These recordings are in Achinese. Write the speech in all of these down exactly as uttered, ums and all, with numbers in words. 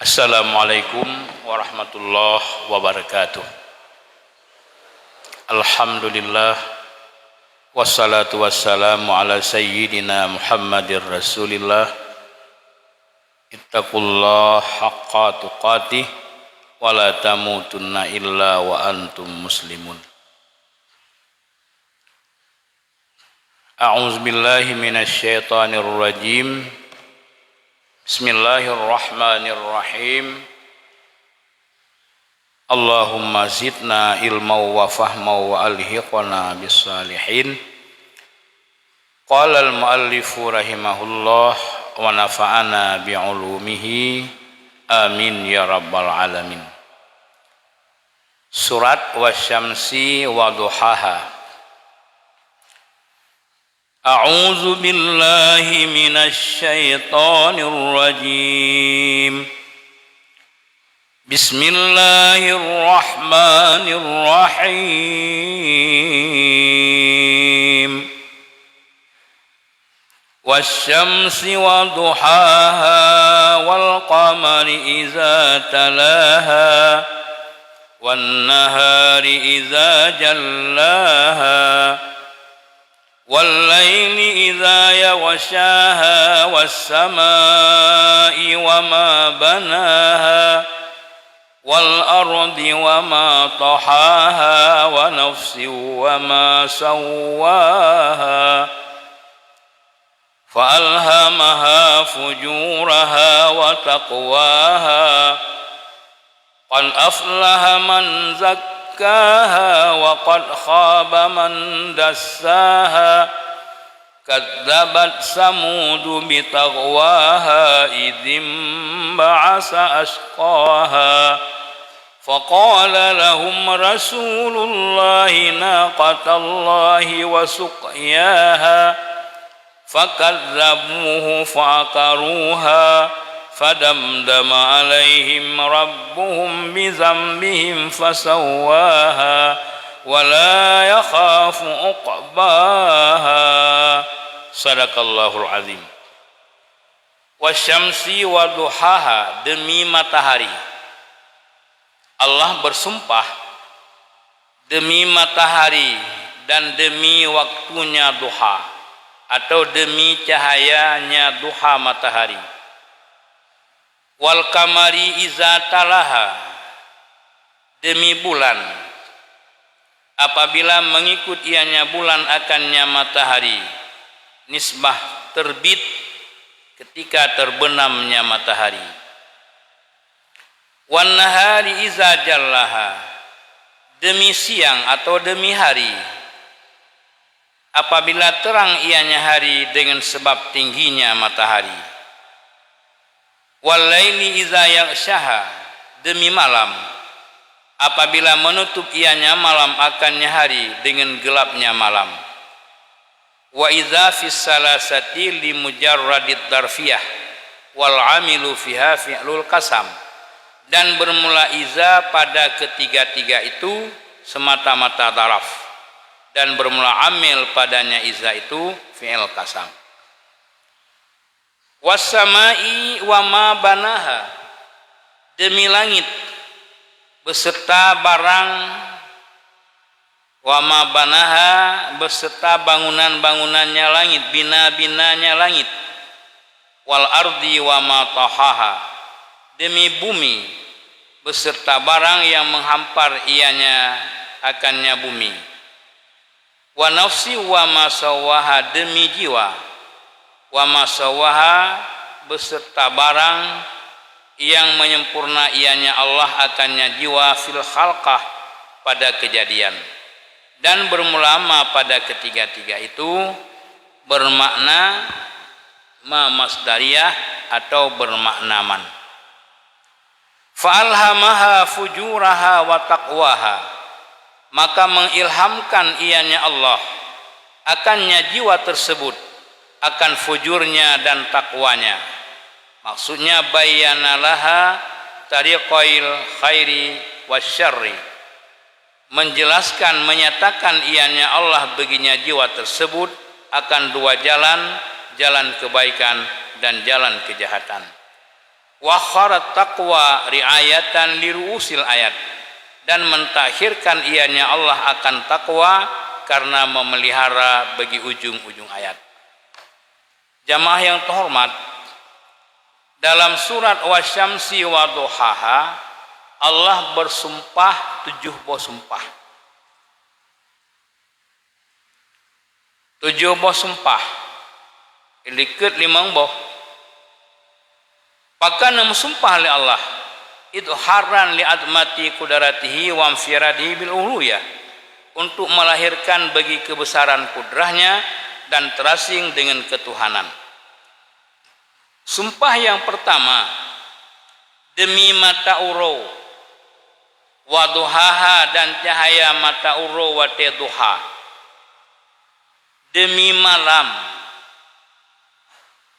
Assalamualaikum warahmatullahi wabarakatuh. Alhamdulillah, wassalatu wassalamu ala sayyidina Muhammadir Rasulillah. Ittaqullaha haqqa tuqatih wa la tamutunna illa wa antum muslimun. A'udzubillahi minasyaitonirrajim. Bismillahirrahmanirrahim. Allahumma zidna ilmau wa fahmau wa alhiqna bis salihin. Qala al-muallifu rahimahullah wa nafa'ana bi ulumihi. Amin ya rabbal alamin. Surat Wasyamsi wa duhaha. A'udzu billahi minasy syaithanir rajim. Bismillahirrahmanirrahim. Wasyamsi wa duhaha, wal qamari idza talaha, wan nahari idza jallaha, wal laili idza yaghsyaha, was samai wa ma banaha, wal ardi wa ma tahaha, wa nafsin wa ma sawwaha, fa alhamaha fujuraha wa taqwaha. Qad aflaha man zakkaha wa qad khaba man dassaha. Kadzabat Samudu bi taghwaha, idzin ba'atsa asyqaha. Faqala lahum Rasulullahi naqatallahi wa suqyaha. Fakadzabuhu fa'aqaruha. Fadamdama 'alaihim rabbuhum bidzanbihim fasawwaha. Wa la yakhafu 'uqbaha. Sadaqallahul azim. Wasyamsi wa duhaha, demi matahari. Allah bersumpah demi matahari dan demi waktunya duha, atau demi cahayanya duha matahari. Wal qamari iza talaha, demi bulan, apabila mengikut ianya bulan akannya matahari, nisbah terbit ketika terbenamnya matahari. Wan nahari iza jallaha, demi siang atau demi hari, apabila terang ianya hari dengan sebab tingginya matahari. Wal laili iza yaghsyaha, demi malam, apabila menutup ianya malam akannya hari dengan gelapnya malam. Wa iza fis salasati li mujarradid darfiyah, wal amilu fiha fi'lul qasam. Dan bermula iza pada ketiga-tiga itu semata-mata daraf, dan bermula amil padanya iza itu fi'il qasam. Wassamai wa ma banaha, demi langit beserta barang, wa ma banaha, beserta bangunan-bangunannya langit, bina-binanya langit, wal ardi wa ma tahaha, demi bumi beserta barang yang menghampar ianya akannya bumi. Wa nafsi wa ma sawwaha, demi jiwa, wa ma sawwaha, beserta barang yang menyempurna ianya Allah akannya jiwa fil khalqah, pada kejadian. Dan bermula ma pada ketiga-tiga itu bermakna ma masdariyah atau bermakna man. Fa alhamaha fujuraha wa taqwaha, maka mengilhamkan ianya Allah akannya jiwa tersebut akan fujurnya dan takwanya. Maksudnya, bayyana laha tariqail khairi wasyarri, menjelaskan, menyatakan ianya Allah baginya jiwa tersebut akan dua jalan, jalan kebaikan dan jalan kejahatan. Wa akhkharat taqwa ri'ayatan li ru'usil ayat, dan mentakhirkan ianya Allah akan takwa karena memelihara bagi ujung-ujung ayat. Jamaah yang terhormat, dalam surat Wasyamsi wa duhaha, Allah bersumpah tujoh boh sumpah. Tujoh boh sumpah, likot limong boh. Pakon meusumpah lé Allah, idharan li azmati qudratihi wa infiradihi bil uluhiyah, untuk melahirkan bagi kebesaran kudrah-Nya dan terasing dengan ketuhanan. Sumpah yang pertama, demi mata uroe, wa duhaha, dan cahaya mata uroe watée duha. Demi malam,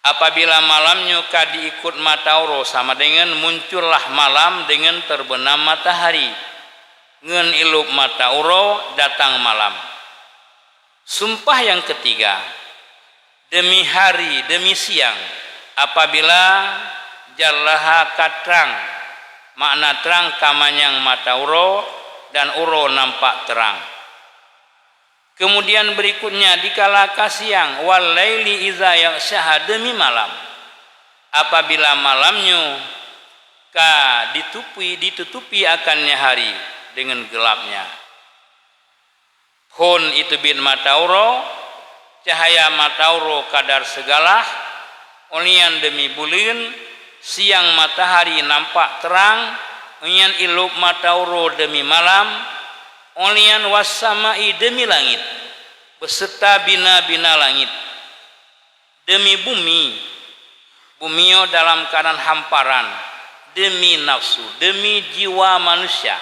apabila malam nyoe ka diikot mata uroe, sama dengan muncullah malam dengan terbenam matahari, ngon ilop mata uroe datang malam. Sumpah yang ketiga, demi hari, demi siang, apabila jallaha ka trang, makna trang ka manyang mata uroe dan uroe nampak terang. Kemudian berikutnya, dikala ka siang, wal laili iza yaghsyaha, demi malam, apabila malam nyoe ka ditutupi, ditutupi akannya hari dengan gelapnya. Phon iteubiet mata uroe, cahaya mata uroe kadar sigalah, 'oh lheueh nyan demi buleuen, siang matahari nampak terang, 'oh lheueh nyan ilop mata uroe demi malam, 'oh lheueh nyan was sama'i demi langit, beserta bina-bina langit, demi bumi, bumi nyoe dalam keadaan hamparan, demi nafsu, demi jiwa manusia.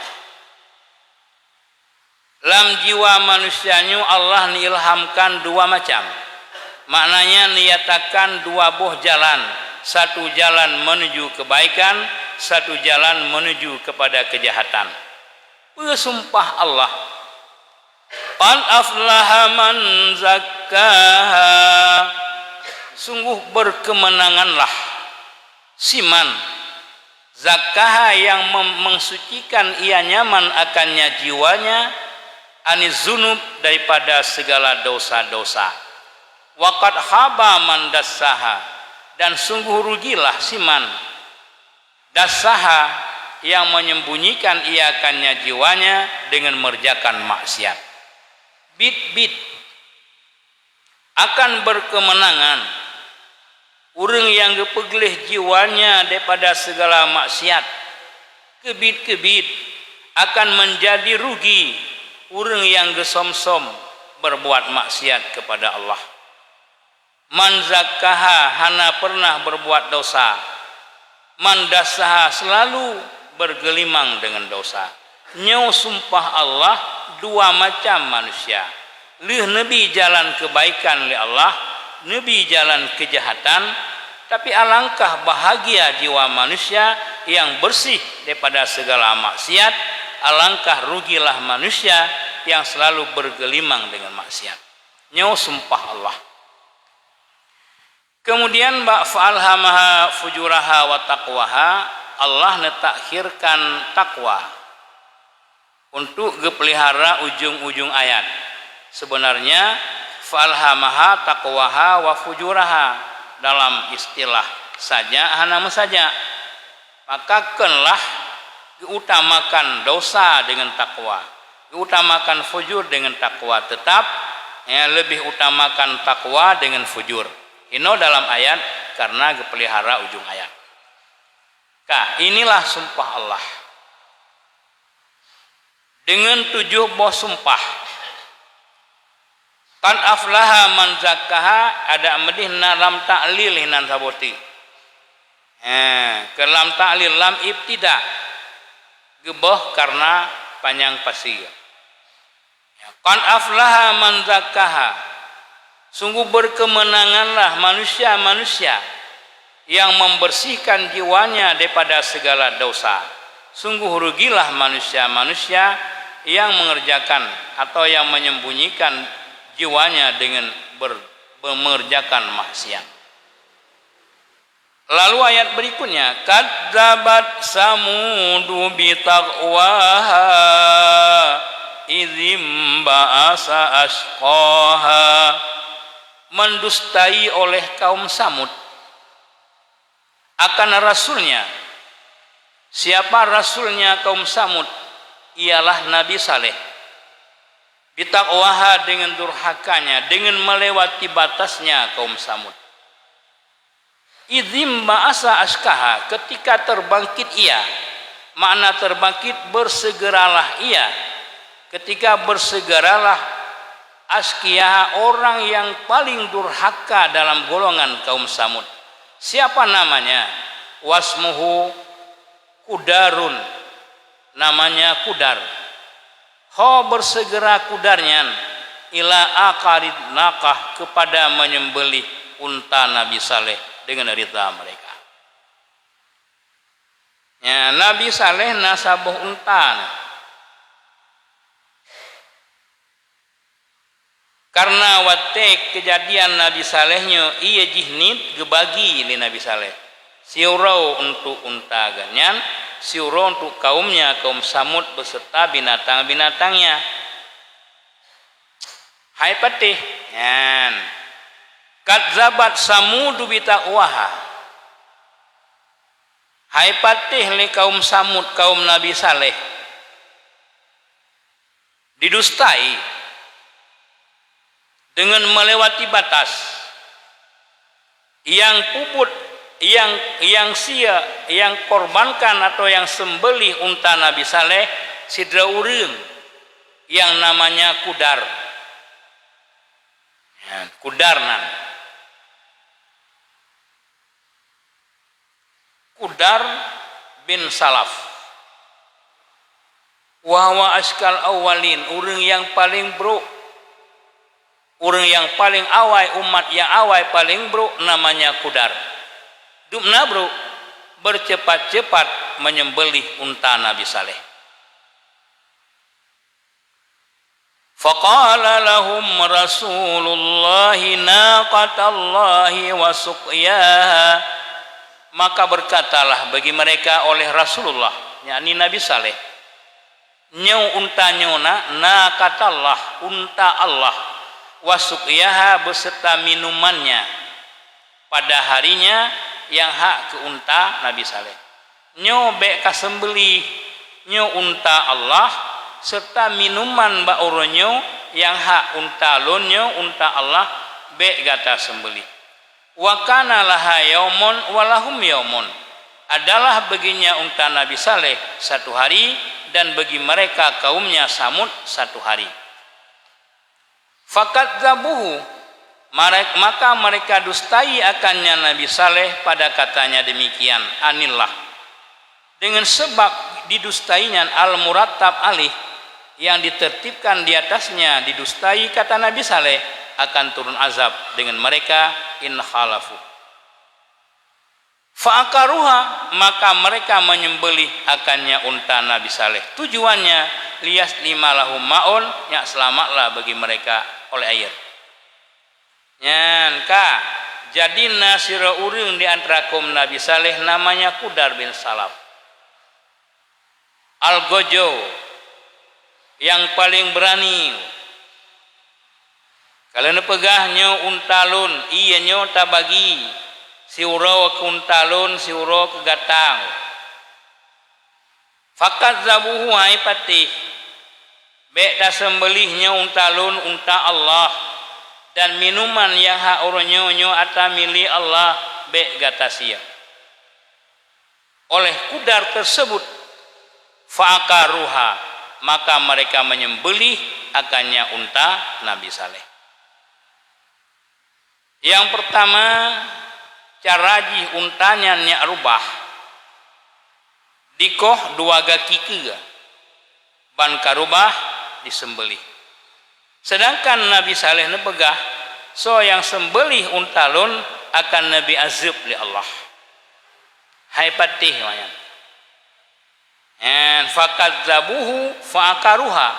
Lam jiwa manusia nyoe Allah neuilhamkan dua macam. Maknanya, neunyatakan dua boh jalan, satu jalan menuju kebaikan, satu jalan menuju kepada kejahatan. Peue sumpah Allah? "Qad aflaha man zakkaha." Sungguh berkemenanganlah siman zakkaha yang mem-, mensucikan ia nyaman akannya jiwanya, anizunub, daripada segala dosa-dosa. Wa qad khaba man dassaha, dan sungguh rugilah siman dassaha yang menyembunyikan ia akannya jiwanya dengan mengerjakan maksiat. Bit-bit akan berkemenangan ureuëng nyang geupeugleh jiwanya daripada segala maksiat. Keubiet-keubiet akan menjadi rugi ureuëng nyang geusöm-söm berbuat maksiat kepada Allah. Man zakkaha, hana pernah berbuat dosa. Man dassaha, selalu bergelimang dengan dosa. Nyoe sumpah Allah dua macam manusia. Lheueh neubi jalan kebaikan lé Allah, neubi jalan kejahatan, tapi alangkah bahagia jiwa manusia yang bersih daripada segala maksiat, alangkah rugilah manusia yang selalu bergelimang dengan maksiat. Nyoe sumpah Allah. Kemudian bak fa alhamaha fujuraha wa taqwaha, Allah neutakhirkan takwa untuk geupeulihara ujong-ujong ayat. Sebenarnya, fa alhamaha taqwaha wa fujuraha dalam istilah sajak hana meusajak. Maka kheunlah geuutamakan dosa deungon takwa, geuutamakan fujur deungon takwa, teutap, ya, leubeh utamakan takwa deungon fujur. Inoe dalam ayat, karena geupeulihara ujong ayat. Ka, inilah sumpah Allah. Deungon tujoh boh sumpah. Qad aflaha man zakkaha, adak meudeh na lam ta'lil hinan saboh teuk. Eh, keu lam ta'lil, lam ibtida. Geuboh karena panyang pasie. Qad aflaha man zakkaha. Sungguh berkemenanganlah manusia-manusia yang membersihkan jiwanya daripada segala dosa. Sungguh rugilah manusia-manusia yang mengerjakan atau yang menyembunyikan jiwanya dengan ber-, mengerjakan maksiat. Lalu ayat berikutnya, "Kadzabat Samudu bitaqwaha, idzim ba'asa asyqaha." Mendustai oleh kaum Samud akan rasulnya. Siapa rasulnya kaum Samud? Ialah Nabi Saleh. Bitaqwaha, dengan durhakanya, dengan melewati batasnya kaum Samud. Idzim ba'asa asyqaha, ketika terbangkit ia, makna terbangkit, bersegeralah ia. Ketika bersegeralah asyqiyaha, orang yang paling durhaka dalam golongan kaum Samud. Siapa namanya? Wasmuhu Kudarun, namanya Kudar. Ho bersegera Kudar nyan ila aqarid naqah, kepada menyembelih unta Nabi Saleh dengan ridha mereka. Ya, Nabi Saleh na saboh unta na. Karena watée keujadian Nabi Saleh nyoe, ié jih niet geubagi lé Nabi Saleh. Siuroe untuk unta geuh nyan, siuroe untuk kaumnya, kaum Samud, beserta binatang-binatangnya. Hai patéh, nyan. Kadzabat Samudu bitaqwaha. Hai patéh lé kaum Samud, kaum Nabi Saleh. Didustai dengan melewati batas. Yang peubuet, yang, yang sia, yang korbankan atau yang sembelih unta Nabi Saleh, sidroe ureuëng yang namanya Kudar. Ya, Kudar nan. Kudar bin Salaf. Wa huwa asyqal awwalin, ureuëng nyang paleng brok. Ureuëng nyang paleng awai, umat nyang awai paleng brok namanya Kudar. Dum na brok, bercepat-cepat menyembelih unta Nabi Saleh. Faqala lahum Rasulullahi naqatallahi wa suqyaha. Maka berkatalah bagi mereka oleh Rasulullah, yakni Nabi Saleh, "Nyoe unta nyoe na, naqatallah, unta Allah, wa suqyaha, beserta minumannya." Pada harinya nyang hak keu unta Nabi Saleh. Nyoe bék kaseumbelih, nyoe unta Allah, serta minuman bak uroe nyoe nyang hak unta lôn nyoe unta Allah, bék gata seumbelih. Wa kana laha yaumun wa lahum yaumun, adalah baginya unta Nabi Saleh satu hari, dan bagi mereka kaumnya Samud satu hari. Fakadzabuhu, mare-, maka mereka dustai akannya Nabi Saleh pada katanya demikian, anillah. Dengan sebab didustai nyan al-murattab alaih, yang ditertibkan di atasnya didustai kata Nabi Saleh akan turun azab dengan mereka in khalafu. Fa'aqaruha, maka mereka menyembelih akannya unta Nabi Saleh. Tujuannya, liyaslima lahum ma'un, nyak selamatlah bagi mereka oleh air. Nyan ka, jadi na sidroe ureuëng di antara kaum Nabi Saleh namanya Kudar bin Salaf. Al-Ghajau, nyang paleng beurani. Ka lheueh neupeugah, "Nyoe unta lôn, ié nyoe tabagi, siuroe keu unta lôn, siuroe keu gata." Fakadzabuhu, hai patéh, bék taseumbeulih nyoe unta lôn, unta Allah, dan minuman nyang hak uroe nyoe, nyoe atra milék Allah, bék gata sie. Oleh Kudar tersebut, fa'aqaruha, maka mereka menyembelih akannya unta Nabi Saleh. Yang pertama, cara jih unta nyan nyak rubah, dikoh dua gaki keue, ban ka rubah diseumbeulih. Sedangkan Nabi Saleh neupeugah, "Soe nyang seumbeulih unta lôn akan neubi azeueb lé Allah." Hai patéh nyan. Nyan, fakadzabuhu fa'aqaruha.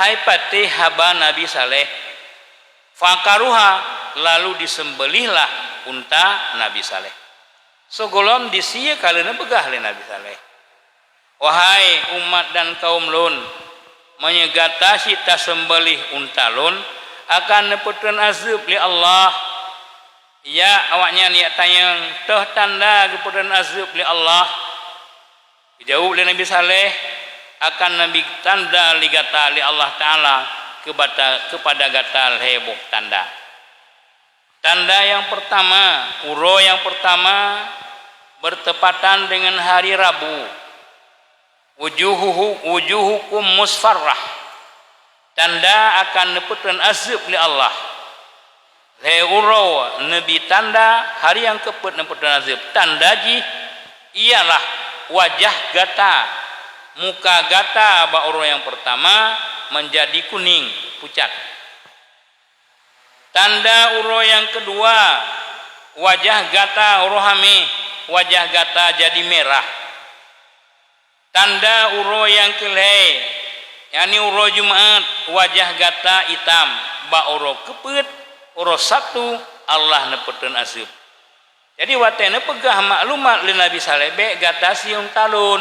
Hai patéh haba Nabi Saleh. Fa'aqaruha, lalu diseumbeulihlah unta Nabi Saleh. Sigohlom di sie ka lheueh neupeugah lé Nabi Saleh, "Wahai umat dan kaum lôn, meunyoe gata cit taseumbeulih unta lôn, akan neupeutrön azeueb lé Allah." Jak awaknyan jak tanyong, "Toh tanda geupeutreun azeueb lé Allah?" Geujaweueb lé Nabi Saleh, "Akan neubi tanda lé gata lé Allah Taala keubata-, keupada gata lhée boh tanda. Tanda nyang peurtama, uroe nyang peurtama beurteupatan deungon hari Rabu. Wujuhuhu-, wujuhukum musfarrah. Tanda akan neupeutrön azeueb lé Allah. Lhée uroe neubi tanda, hari nyang keupeuet neupeutrön azeueb. Tanda jih ialah wajah gata, muka gata bak uroe nyang peurtama meunjadi kunéng, pucat. Tanda uroe nyang keudua, wajah gata uroe hamé, wajah gata jadi mirah. Tanda uroe nyang keulhée, yakni uroe Jumat, wajah gata itam, bak uroe keupeuet, uroe Sabtu, Allah neupeutrön azeueb." Jadi, watée neupeugah maklumat lé Nabi Saleh, "Bék gata sie unta lôn.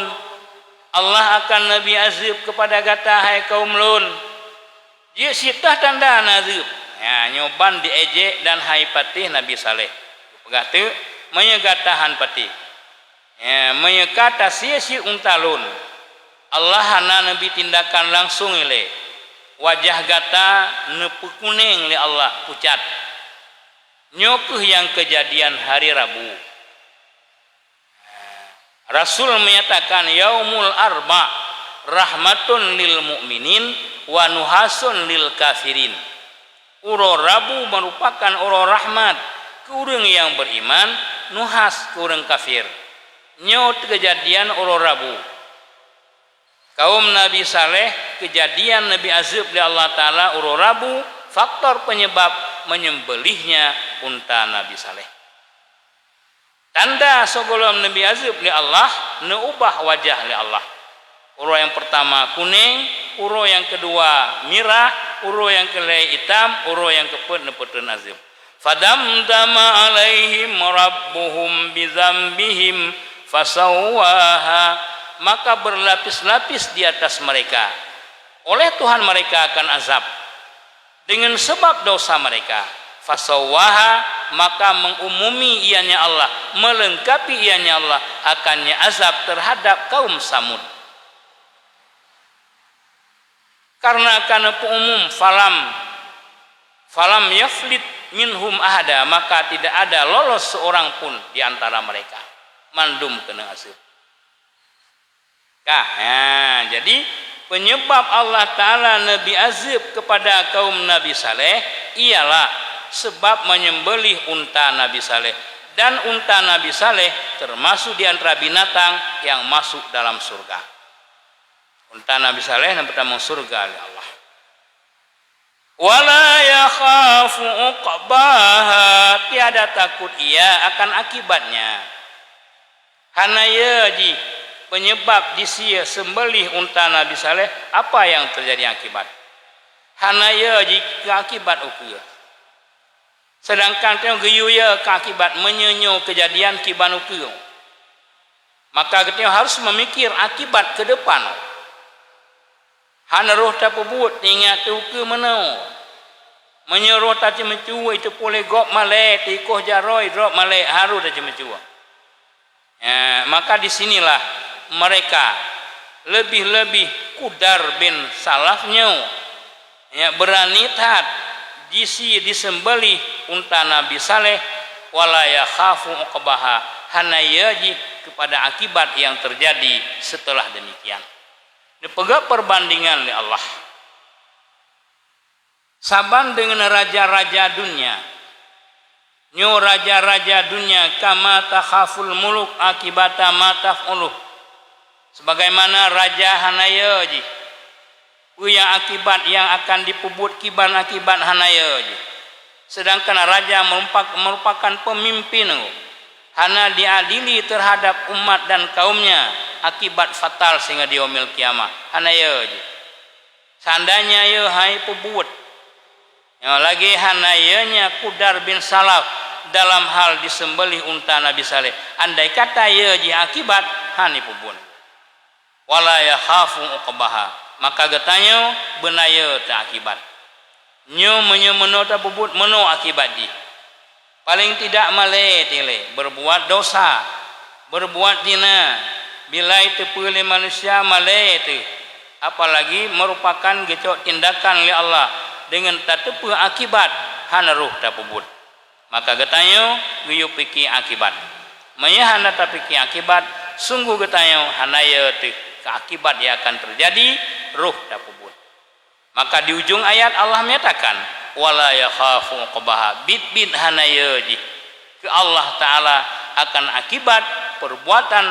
Allah akan neubi azeueb keupada gata, hai kaum lôn. Jeuet cit toh tanda na azeueb." Nyan, nyoe ban diejek dan han jipatéh Nabi Saleh. Geupeugah teuk, "Meunyoe gata han patéh, nyan, meunyoe ka tasie cit unta lôn, Allah hana neubi tindakan langsong ilée, wajah gata neupeukunéng lé Allah, pucat." Nyoe kheueh nyang keujadian hari Rabu. Rasul menyatakan, "Yaumul Arba rahmatun lil mu'minin wa nuhasun lil kafirin." Uroe Rabu meurupakan uroe rahmat keu ureuëng nyang beriman, nuhas keu ureuëng kafir. Nyoe keujadian uroe Rabu. Kaum Nabi Saleh, keujadian neubi azeueb lé Allah Taala uroe Rabu, faktor peunyeubab meunyeubelihnya unta Nabi Saleh. Tanda sigohlom neubi azeueb lé Allah, neuubah wajah lé Allah. Uroe nyang peurtama kunéng, uroe nyang keudua mirah, uroe nyang keulhée itam, uroe nyang keupeuet neupeutrön azeueb. "Fadamdama 'alaihim rabbuhum bizambihim fasawwaha," maka berlapis-lapis di atas mereka oleh Tuhan mereka akan azab deungon seubab dosa mereka. Fasawwaha, maka mengumumi ianya Allah, melengkapi ianya Allah akannya azab terhadap kaum Samud. Karena ka neupeuumum, falam, falam yaflit minhum ahada, maka tidak ada lolos seorang pun di antara mereka. Mandum keuneuk azeueb. Ka, ha, jadi, peunyeubab Allah Taala neubi azeueb keupada kaum Nabi Saleh ialah seubab meunyeubelih unta Nabi Saleh, dan unta Nabi Saleh teumasok di antara binatang nyang masok dalam syurga. Unta Nabi Saleh nyang peutamong syurga lé Allah. "Wala yakhafu uqbaha," tiada takut ia akan akibatnya. Hana yö jih peunyeubab jisie seumbeulih unta Nabi Saleh, apa nyang teujadi akibat. Hana yö jih keu akibat ukeue. Seudangkan tanyoe geuyue yö keu akibat meunyoe nyoe keujadian kiban ukeue. Maka geutanyoe harôh meumikir akibat keu depan. Hana roh tapeubuet, ingat teuh ukeue meunoe. Meunyoe roh taceumeucue, iteupeue lé gob malée, teuikoh jaroe drob malée, harôh taceumeucue. Ya, maka di sinilah mereka, leubeh-leubeh Qudar bin Salaf nyoe, ya, beurani that jisie jiseumbeulih unta Nabi Saleh, wala yakhafu uqbaha, hana yö jih keupada akibat nyang teujadi seuteulah deumikian. Neupeugah peurbandingan lé Allah. Saban deungon raja-raja dunia. Nyoe raja-raja dunia, kama takhaful muluk akibata ma taf'uluh. Sebagaimana raja hana yö jih peue nyang akibat nyang akan jipeubuet kiban akibat hana yö jih. Seudangkan raja meurumpak-, meurupakan peumimpin, hana diadili teuhadab umat dan kaumnya, akibat fatal sehingga di Yaumil Qiyamah. Hana yö jih. Seandainya yö han jipeubuet, nyoe lagée hana yö nyan Qudar bin Salaf, dalam hal jiseumbeulih unta Nabi Saleh. Andai kata yö jih akibat, hana peubuet. Wala yakhafu uqbaha, maka geutanyoe beuna yö teuakibat. Nyoe meunyoe meunoe tapeubuet, meunoe akibat jih. Paléng tidak malée teuh lé, beurbuat dosa, beurbuat zina, bila jiteupeue lé manusia malée teuh, apalagi meurupakan geucok tindakan lé Allah deungon tateupeue akibat hana roh tapeubuet. Maka geutanyoe geuyue pike akibat. Meunyoe hana tapike akibat, sungguh geutanyoe hana yö teuh keu akibat nyang akan teujadi, roh tapeubuet. Maka di ujong ayat Allah menyatakan, "Wala yakhafu uqbaha," biet-biet hana yö jih keu Allah Ta'ala akan akibat perbuatan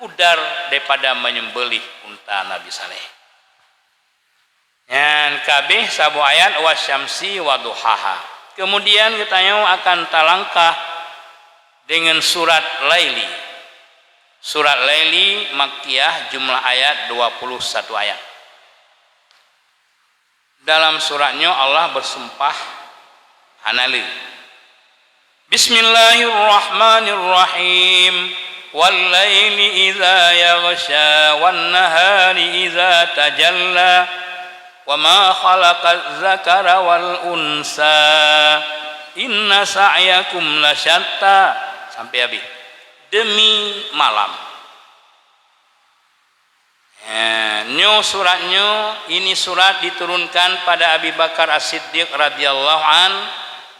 kudar daripada menyembelih unta Nabi Saleh. Nyan ka abéh saboh ayat, "Wasyamsi wa duhaha." Kemudian geutanyoe akan talangkah deungon surat Laili. Surat Laili Makkiyah, jumlah ayat dua puluh satu ayat. Dalam surat nyoe Allah beusumpah hana lé. Bismillahirrahmanirrahim. Wal laili idza yaghsya, wan nahari idza tajalla, wa ma khalaqaz zakara wal unsa, inna sa'yakum lasyatta. Sampai habis. Demi malam. Eh, nyoe surat nyoe, ini surat diturunkan pada Abi Bakar As-Siddiq radhiyallahu an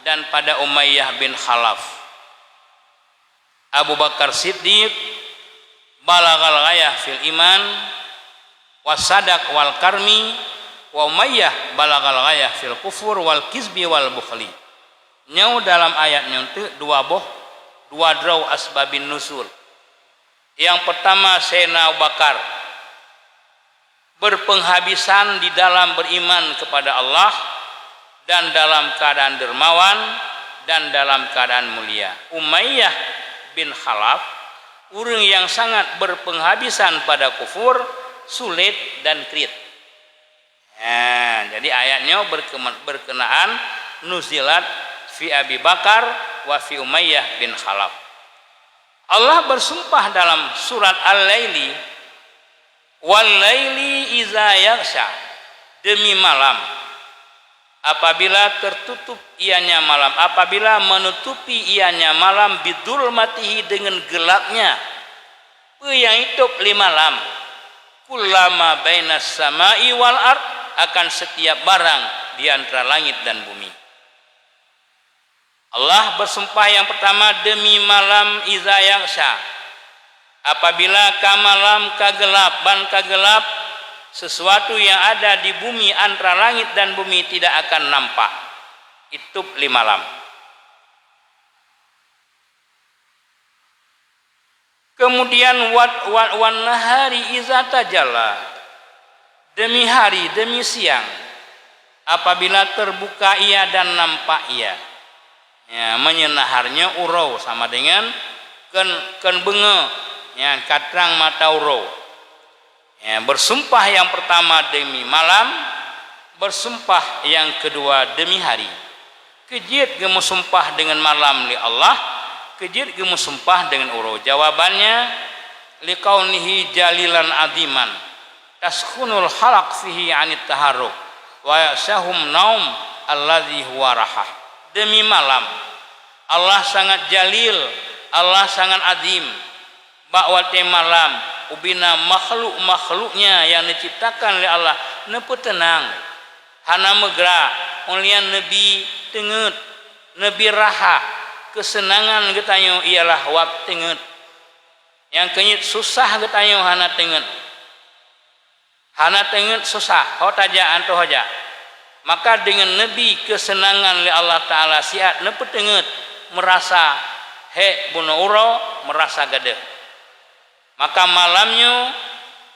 dan pada Umayyah bin Khalaf. Abu Bakar Siddiq balaghal ghayah fil iman, wa sadaq wal karmi, wa Umayyah balaghal ghayah fil kufur wal kizbi wal bukhli. Nyoe dalam ayat nyoe teuk dua boh, dua droe asbabin nuzul. Yang pertama, Sayyidina Abu Bakar berpenghabisan di dalam beriman kepada Allah dan dalam keadaan dermawan dan dalam keadaan mulia. Umayyah bin Khalaf, ureuëng yang sangat berpenghabisan pada kufur, sulit dan kriet. Ha, jadi ayat nyoe berkema-, berkenaan nuzilat fi Abi Bakar wa fi Umayyah bin Khalaf. Allah bersumpah dalam surat Al-Laili, "Wal laili iza yaghsya," demi malam apabila tertutup ianya malam, apabila menutupi ianya malam, bidzulmatihi, dengan gelapnya. Peue nyang jitôb lé malam? Kullama bainas sama'i wal ard, akan setiap barang di antara langit dan bumi. Allah bersumpah yang pertama demi malam iza yaghsya. Apabila ka malam ka gelap, ban ka gelap, sesuatu yang ada di bumi antara langit dan bumi tidak akan nampak. Jitôb lé malam. Kemudian wat-, wa-, wan nahari iza tajalla, demi hari, demi siang, apabila terbuka ia dan nampak ia. Ya, meunyoe nahar nyoe uroe sama dengan kon, kon beungoh, ya, ka trang mata uroe. Ya, bersumpah yang pertama demi malam, bersumpah yang kedua demi hari. Keujeuet geumeusumpah deungon malam lé Allah, keujeuet geumeusumpah deungon uroe. Jawabannya, liqaunihi jalilan aziman, taskhunul khalaq fihi anit taharruk, wa yaghsyahum naum alladzi huwa rahah. Demi malam, Allah sangat jalil, Allah sangat azim. Bak watée malam, ubena makhluk-makhluknya nyang neuciptakan lé Allah neupeuteunang, hana meugrak, óh lheueh nyan neubi teungét, neubi raha. Keuseunangan geutanyoe ialah wab teungét. Nyang keunyét susah geutanyoe hana teungét. Hana teungét susah, ho tajak han toh ho jak. Maka deungon neubi keuseunangan lé Allah Ta'ala siat neupeuteungét, meurasa hék bunoe uroe, meurasa gadôh. Maka malam nyoe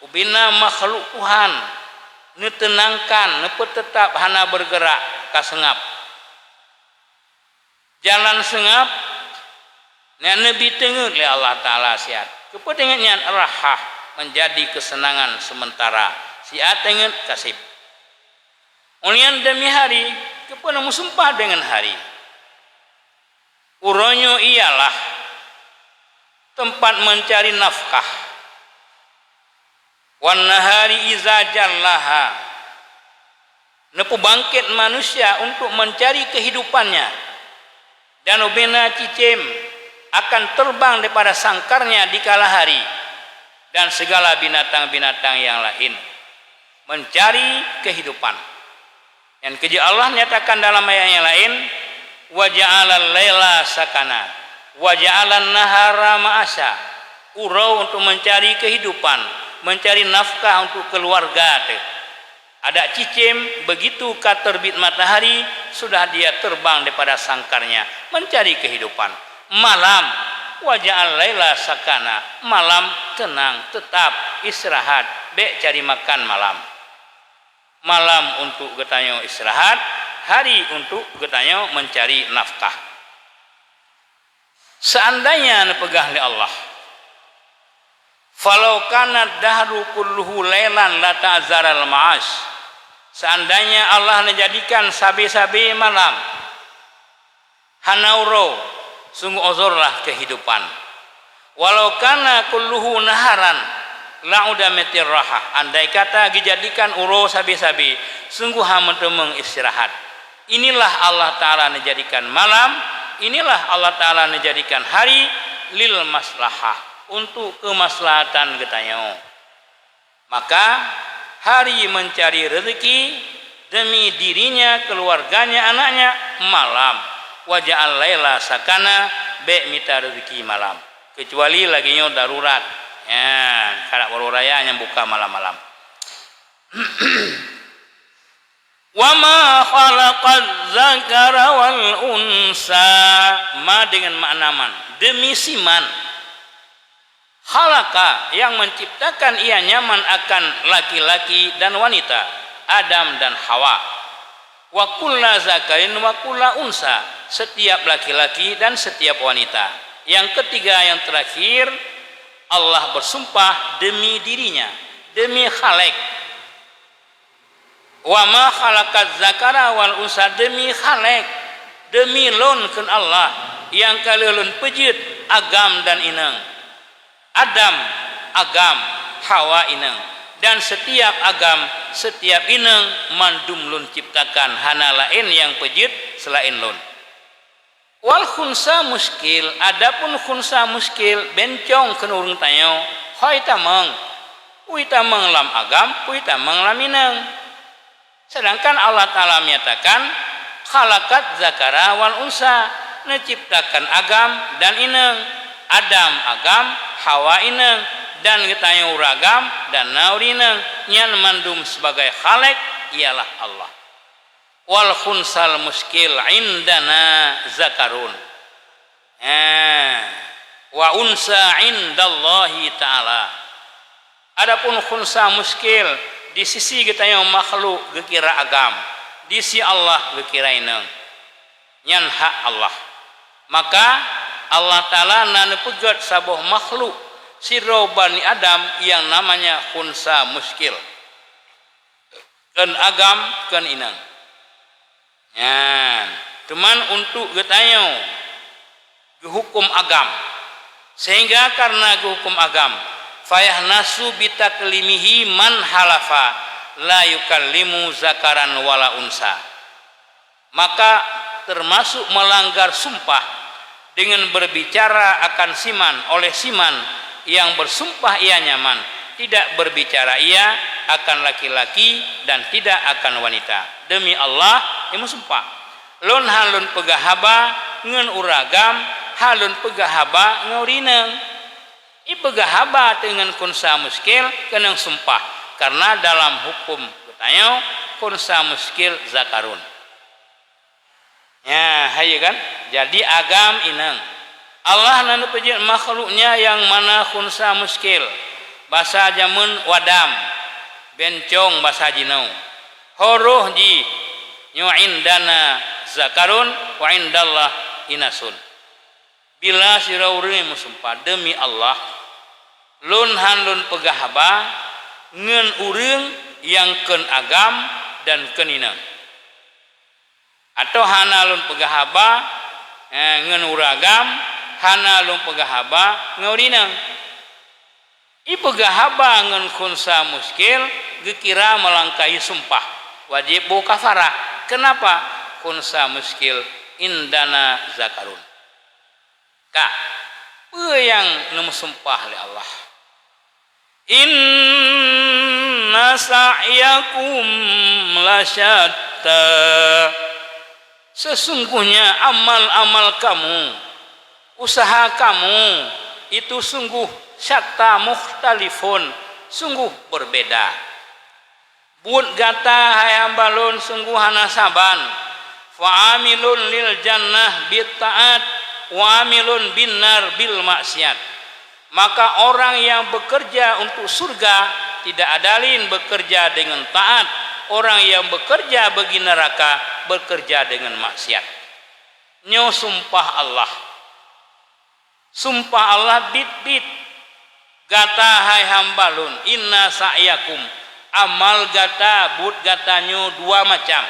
ubena makhluk Tuhan neuteunangkan, neupeuteutap hana beurgeurak, ka seungab. Jalan seungab, nyan neubi teungét lé Allah Ta'ala siat. Keupeue teungét nyan? Rahah, menjadi kesenangan sementara. Siat teungét ka seb. Óh lheueh nyan demi hari, keupeue neumeusumpah deungon hari? Uroe nyoe ialah teumpat meuncari nafkah. Wan nahari iza jallaha, neupeubangkét manusia untuk meuncari keuhidupannya, dan ubena cicém akan teurbang daripada sangkarnya dikala hari, dan segala binatang-binatang yang laén meuncari keuhidupan. Nyan keuh jeuet Allah nyatakan dalam ayat nyang laén, "Wa ja'alal laila sakana, wa ja'alan nahara ma'asya." Uroe untuk meuncari keuhidupan, meuncari nafkah untuk keuluwarga teuh. Adak cicém, begitu ka teurbit matahari, sudah dia terbang daripada sangkarnya, meuncari keuhidupan. Malam, "Wa ja'alal laila sakana", malam teunang, teutap, istirahat, bék cari makan malam. Malam untuk geutanyoe istirahat, hari untuk geutanyoe meuncari nafkah. Seuandainya neupeugah lé Allah, "Falau kana dahru kulluhu lailan lata'azzaral ma'ash." Seuandainya Allah neujadikan sabe-sabe malam, hana uroe, sungguh ozorlah keuhidupan. "Walau kana kulluhu naharan la'uda mitirraha." Andai kata geujadikan uroe sabe-sabe, sungguh han meuteumeung istirahat. Inilah Allah Ta'ala neujadikan malam, inilah Allah Ta'ala neujadikan hari lil maslahah, untuk keumaslahatan geutanyoe. Maka, hari meuncari reuzeki demi dirinya, keuluwarganya, anaknya, malam. "Wa ja'alal laila sakana", bék mita reuzeki malam. Keucuali lagée nyoe darurat. Nyan, karab uroe raya nyang buka malam-malam. "Wa ma khalaqaz zakara wal unsa", ma deungon makna man, demi si man. "Khalaqa", yang menciptakan ianya man akan laki-laki dan wanita, Adam dan Hawa. "Wa kulla zakarin wa kulla unsa", setiap laki-laki dan setiap wanita. Yang ketiga, yang terakhir, Allah bersumpah demi dirinya, demi Khalik. "Wa ma khalaqaz zakara wal unsa", demi Khalik, demi Lôn kheun Allah, nyang ka lheueh Lôn peujeuet agam dan inong. Adam agam, Hawa inong, dan setiap agam, setiap inong mandum Lôn ciptakan, hana laén nyang peujeuet seulaén Lôn. "Wal khunsa muskil", adapun khunsa muskil, bencong kheun ureuëng tanyoe, hôi tamong, peue tamong lam agam, peue tamong lam inong. Sedangkan Allah Ta'ala menyatakan, "Khalaqaz zakara wal unsa", neuciptakan agam dan inong, Adam agam, Hawa inong, dan geutanyoe ureuëng agam dan na ureuëng inong, nyan mandum sebagai Khalik ialah Allah. "Wal khunsal muskil indana zakarun, eh, wa unsa indallahi ta'ala." Adapun khunsa muskil, di sisi geutanyoe makhluk geukira agam, di sisi Allah geukira inong. Nyan hak Allah. Maka, Allah Ta'ala na neupeugét saboh makhluk sidroe Bani Adam nyang namanya khunsa muskil. Kheun agam, kheun inong. Nyan, teuma untuk geutanyoe geuhuköm agam. Sehingga karena geuhuköm agam, "Fayahnasu bitaklimihi man halafa la yukallimu zakaran wala unsa." Maka termasuk melanggar sumpah dengan berbicara akan si man oleh si man yang bersumpah ianya man, tidak berbicara ia akan laki-laki dan tidak akan wanita. Demi Allah, ia meusumpah, "Lôn han lôn peugah haba ngon ureuëng agam, han lôn peugah haba ngon ureuëng inong." Ipeugah haba teuh ngon khunsa muskil keunong sumpah, karena dalam huköm geutanyoe khunsa muskil zakarun. Ya, hai kan? Jadi agam inong. Allah na neupeujeuet makhluk-Nya nyang mana khunsa muskil, basa jameun wadam, bencong basa jinoe. Ho roh jih nyoe indana zakarun wa indallah inasun. Bila sidroe ureuëng meusumpah, "Demi Allah, lôn han lôn peugah haba ngon ureuëng nyang kheun agam dan kheun inong." Atawa hana lôn peugah haba Eh, ngon ureuëng agam hana lôn peugah haba ngon ureuëng inong. Ipeugah haba ngon khunsa muskil geukira meulangkahi sumpah, wajéb boh kafarah. Keunapa? Khunsa muskil indana zakarun. Ka, peue nyang neumeusumpah lé Allah? "Inna sa'yakum lasyatta." Sesungguhnya amal-amal kamu, usaha kamu itu sungguh syatta mukhtalifun, sungguh berbeda. Buet gata, hai hamba lôn, sungguh hana saban. Fa'amilun lil jannah bit taat, wa amilun bin nar bil maksiat. Maka orang yang bekerja untuk surga tidak ada lain bekerja dengan taat, orang yang bekerja bagi neraka bekerja dengan maksiat. Nyoe sumpah Allah. Sumpah Allah bit-bit. Gata hai hamba lôn, inna sa'yakum, amal gata, buet gata nyoe dua macam.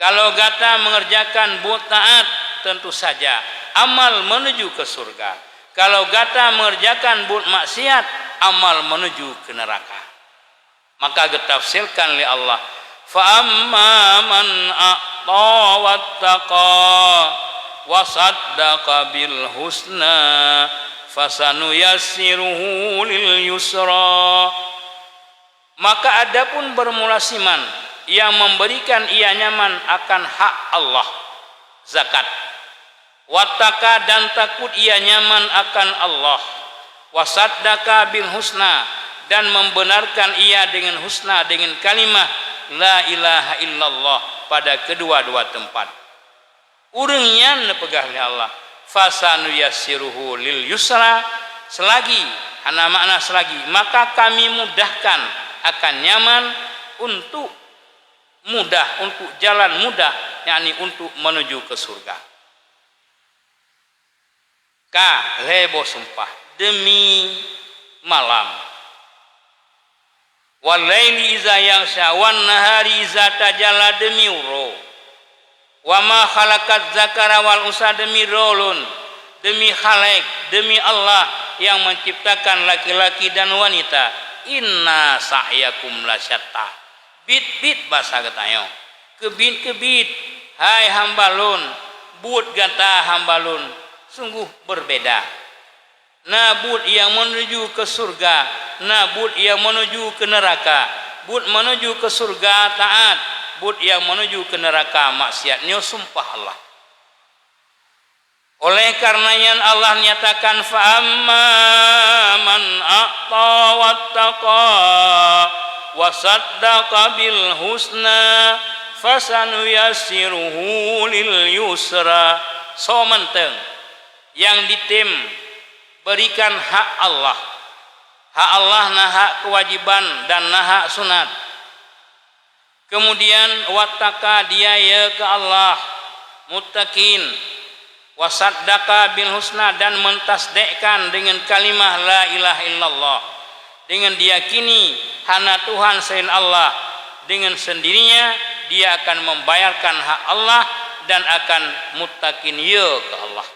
Kalau gata mengerjakan buet taat, tentu saja amal menuju ke surga. Kalau gata mengerjakan buet maksiat, amal menuju ke neraka. Maka geutafsirkan lé Allah, "Fa amma man a'ta wattaqa wa saddaqa bil husna, fasanuyassiruhu lil yusra." Maka adapun bermula siman yang memberikan ia nyaman akan hak Allah, zakat, wattaka, dan takut ia nyaman akan Allah, wasaddaka bil husna, dan membenarkan ia dengan husna, dengan kalimah la ilaha illallah pada kedua-dua tempat. Ureuëng nyan neupeugah lé Allah, "Fasanuyassiruhu lil yusra," selagi, hana makna selagi, maka kami mudahkan akan nyaman untuk mudah, untuk jalan mudah, yakni untuk menuju ke surga. Ka lhée boh sumpah demi malam. Wal laili iza yaghsya, wan nahari iza tajalla, demi uroe. Wa ma khalaqaz zakara wal unsa, demi droe lôn, demi Khalik, demi Allah yang menciptakan laki-laki dan wanita. Inna sa'yakum lasyatta. Bit-bit basa geutanyoe. Keubiet-keubiet, hai hamba lôn, buet gata hamba lôn, sungguh berbeda. Na buet nyang meunuju keu syeuruga, na buet nyang meunuju keu neuraka. Buet meunuju keu syeuruga taát, buet nyang meunuju keu neuraka maksiat. Nyoe sumpah Allah. Oleh karena nyan Allah nyatakan, "Fa amma man a'ta wattaqa wa saddaqa bil husna, fasanuyassiruhu lil yusra." Soe mantong nyang jitem berikan hak Allah. Hak Allah na hak kewajiban dan na hak sunat. Kemudian, wattaqa, dia ya keu Allah, muttaqin, wa saddaqa bil husna, dan mentasdekkan dengan kalimah la ilaha illallah, dengan diyakini hana Tuhan selain Allah, dengan sendirinya dia akan membayarkan hak Allah dan akan muttaqin ya keu Allah.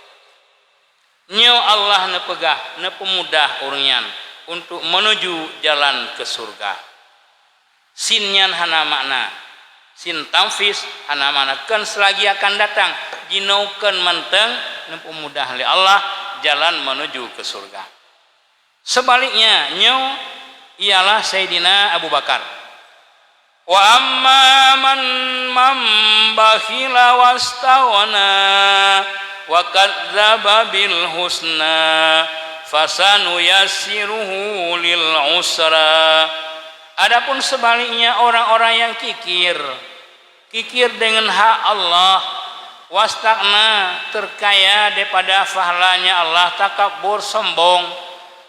Nyoe Allah neupeugah, neupeumudah ureuëng nyan untuk meunuju jalan keu syeuruga. Sin nyan hana makna. Sin tamfiz hana makna. Kon seulagi akan datang, jinoe kon mantong neupeumudah lé Allah jalan meunuju keu syeuruga. Seubaliknya, nyoe ialah Saidina Abu Bakar. "Wa amma man, man bakhila wastaghna wa kadzdzaba bil husna, fasanuyassiruhu lil usra." Adapun seubaliknya orang-orang nyang kikir, kikir deungon hak Allah, wastaghna, teukaya daripada pahalanya Allah, takabur, sombong,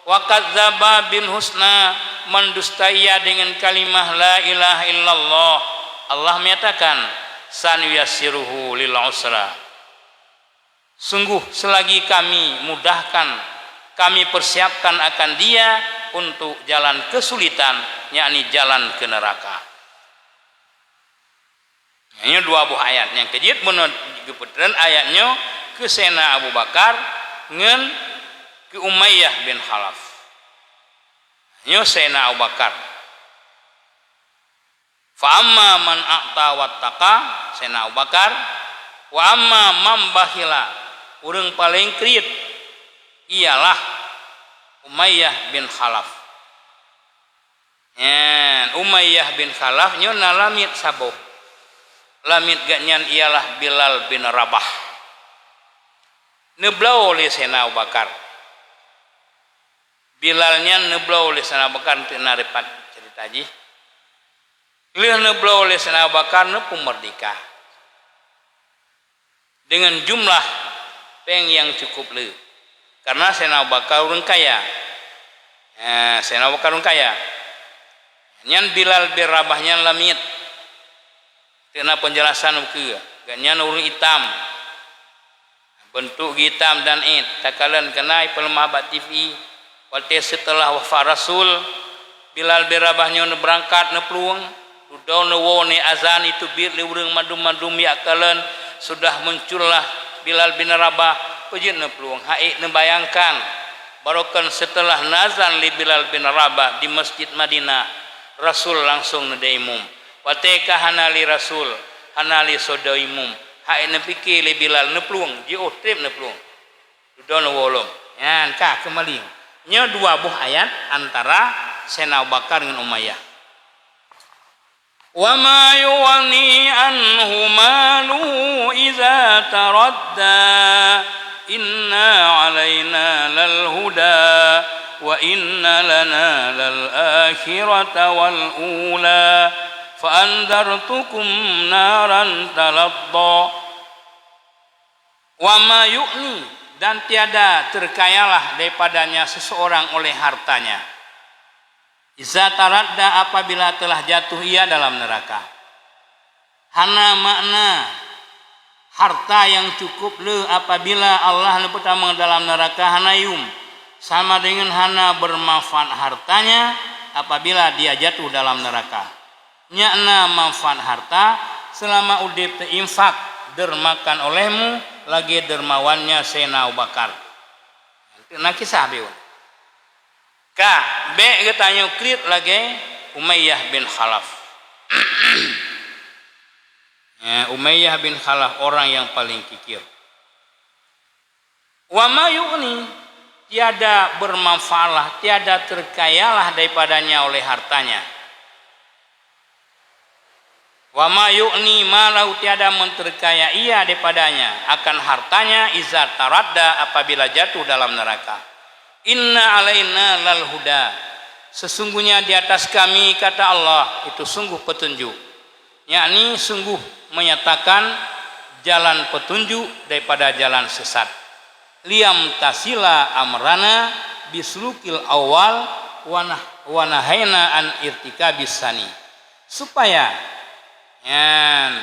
wa kadzdzaba bil husna, mendustai ia dengan kalimah la ilaha illallah. Allah menyatakan, "Sanuyassiruhu lil usra." Sungguh seulagi Kami mudahkan, Kami persiapkan akan dia untuk jalan keusulitan, yakni jalan keu neuraka. Nyoe dua boh ayat nyang keujeuet bunoe geupeutren ayat nyoe keu Saidina Abu Bakar ngon keu Umayyah bin Khalaf. Nyoe Saidina Abu Bakar. "Fa amma man a'ta wattaqa," Saidina Abu Bakar, "wa amma man bakhila," ureuëng paleng kriet ialah Umayyah bin Khalaf. Nyan, Umayyah bin Khalaf nyoe na lamiet saboh. Lamiet geuhnyan ialah Bilal bin Rabah. Neubloe lé Saidina Abu Bakar. Bilal nyan neubloe lé Saidina Abu Bakar, teuk na ripat ceurita jih. Lheueh neubloe lé Saidina Abu Bakar neupeumeurdeka deungon jumlah péng nyang cukup le, kareuna Saidina Abu Bakar ureuëng kaya. Eh, Saidina Abu Bakar ureuëng kaya. Nyan Bilal bin Rabah nyan lamiet. Teuk na peunjelasan ukeue, geuhnyan ureuëng itam. Beuntuk geuitam dan ék, takalon keunan ipeuleumah bak T V. Watée seuteulah wafat Rasul, Bilal bin Rabah nyoe neubeurangkat neuplueng. Dudoe neuwoe neuazan, iteubiet lé ureuëng mandum-mandum jak kalon, sudah muncullah Bilal bin Rabah, peujeuet neuplueng. Hana ék neubayangkan, barokon seuteulah neuazan lé Bilal bin Rabah di Masjid Madinah, Rasul langsong neudeh imum. Watée ka hana lé Rasul, hana lé sidroe imum, hana ék neupike lé Bilal neuplueng, jiôh treb neuplueng. Dudoe neuwoe lom. Nyan ka keumaling. Nyoe dua boh ayat antara Saidina Abu Bakar ngon Umayyah. "Wa ma yughni anhu maluhu idza taradda, inna 'alaina lal huda, wa inna lana lal akhirata wal ula, fa anzartukum naran talazza." "Wa ma yughni," dan tiada terkayalah daripadanya seseorang oleh hartanya. "Idza taradda," apabila telah jatuh ia dalam neraka. Hana makna harta nyang cukup le apabila Allah neupeutamong dalam neraka hana yum, sama deungon hana beumanfaat hartanya apabila dia jatuh dalam neraka. Nyan na manfaat harta seulama udeb teuinfak, dermakan olehmu lagée dermawannya Saidina Abu Bakar. Nyan na kisah beuen. Ka, bék geutanyoe kriet lagée Umayyah bin Khalaf. Ya, Umayyah bin Khalaf orang yang paling kikir. "Wa ma yughni," tiada bermanfaatlah, tiada terkayalah daripadanya oleh hartanya. "Wa ma yughni malahu," tiada menterkaya ia daripadanya akan hartanya, "idza taradda," apabila jatuh dalam neraka. "Inna 'alaina lal huda," sesungguhnya di atas kami, kata Allah, itu sungguh petunjuk. Yakni sungguh menyatakan jalan petunjuk daripada jalan sesat. "Liyamtasila amrana bisulukil awal wa nah-, wa nahaina an irtikabis sani." Supaya, nyan,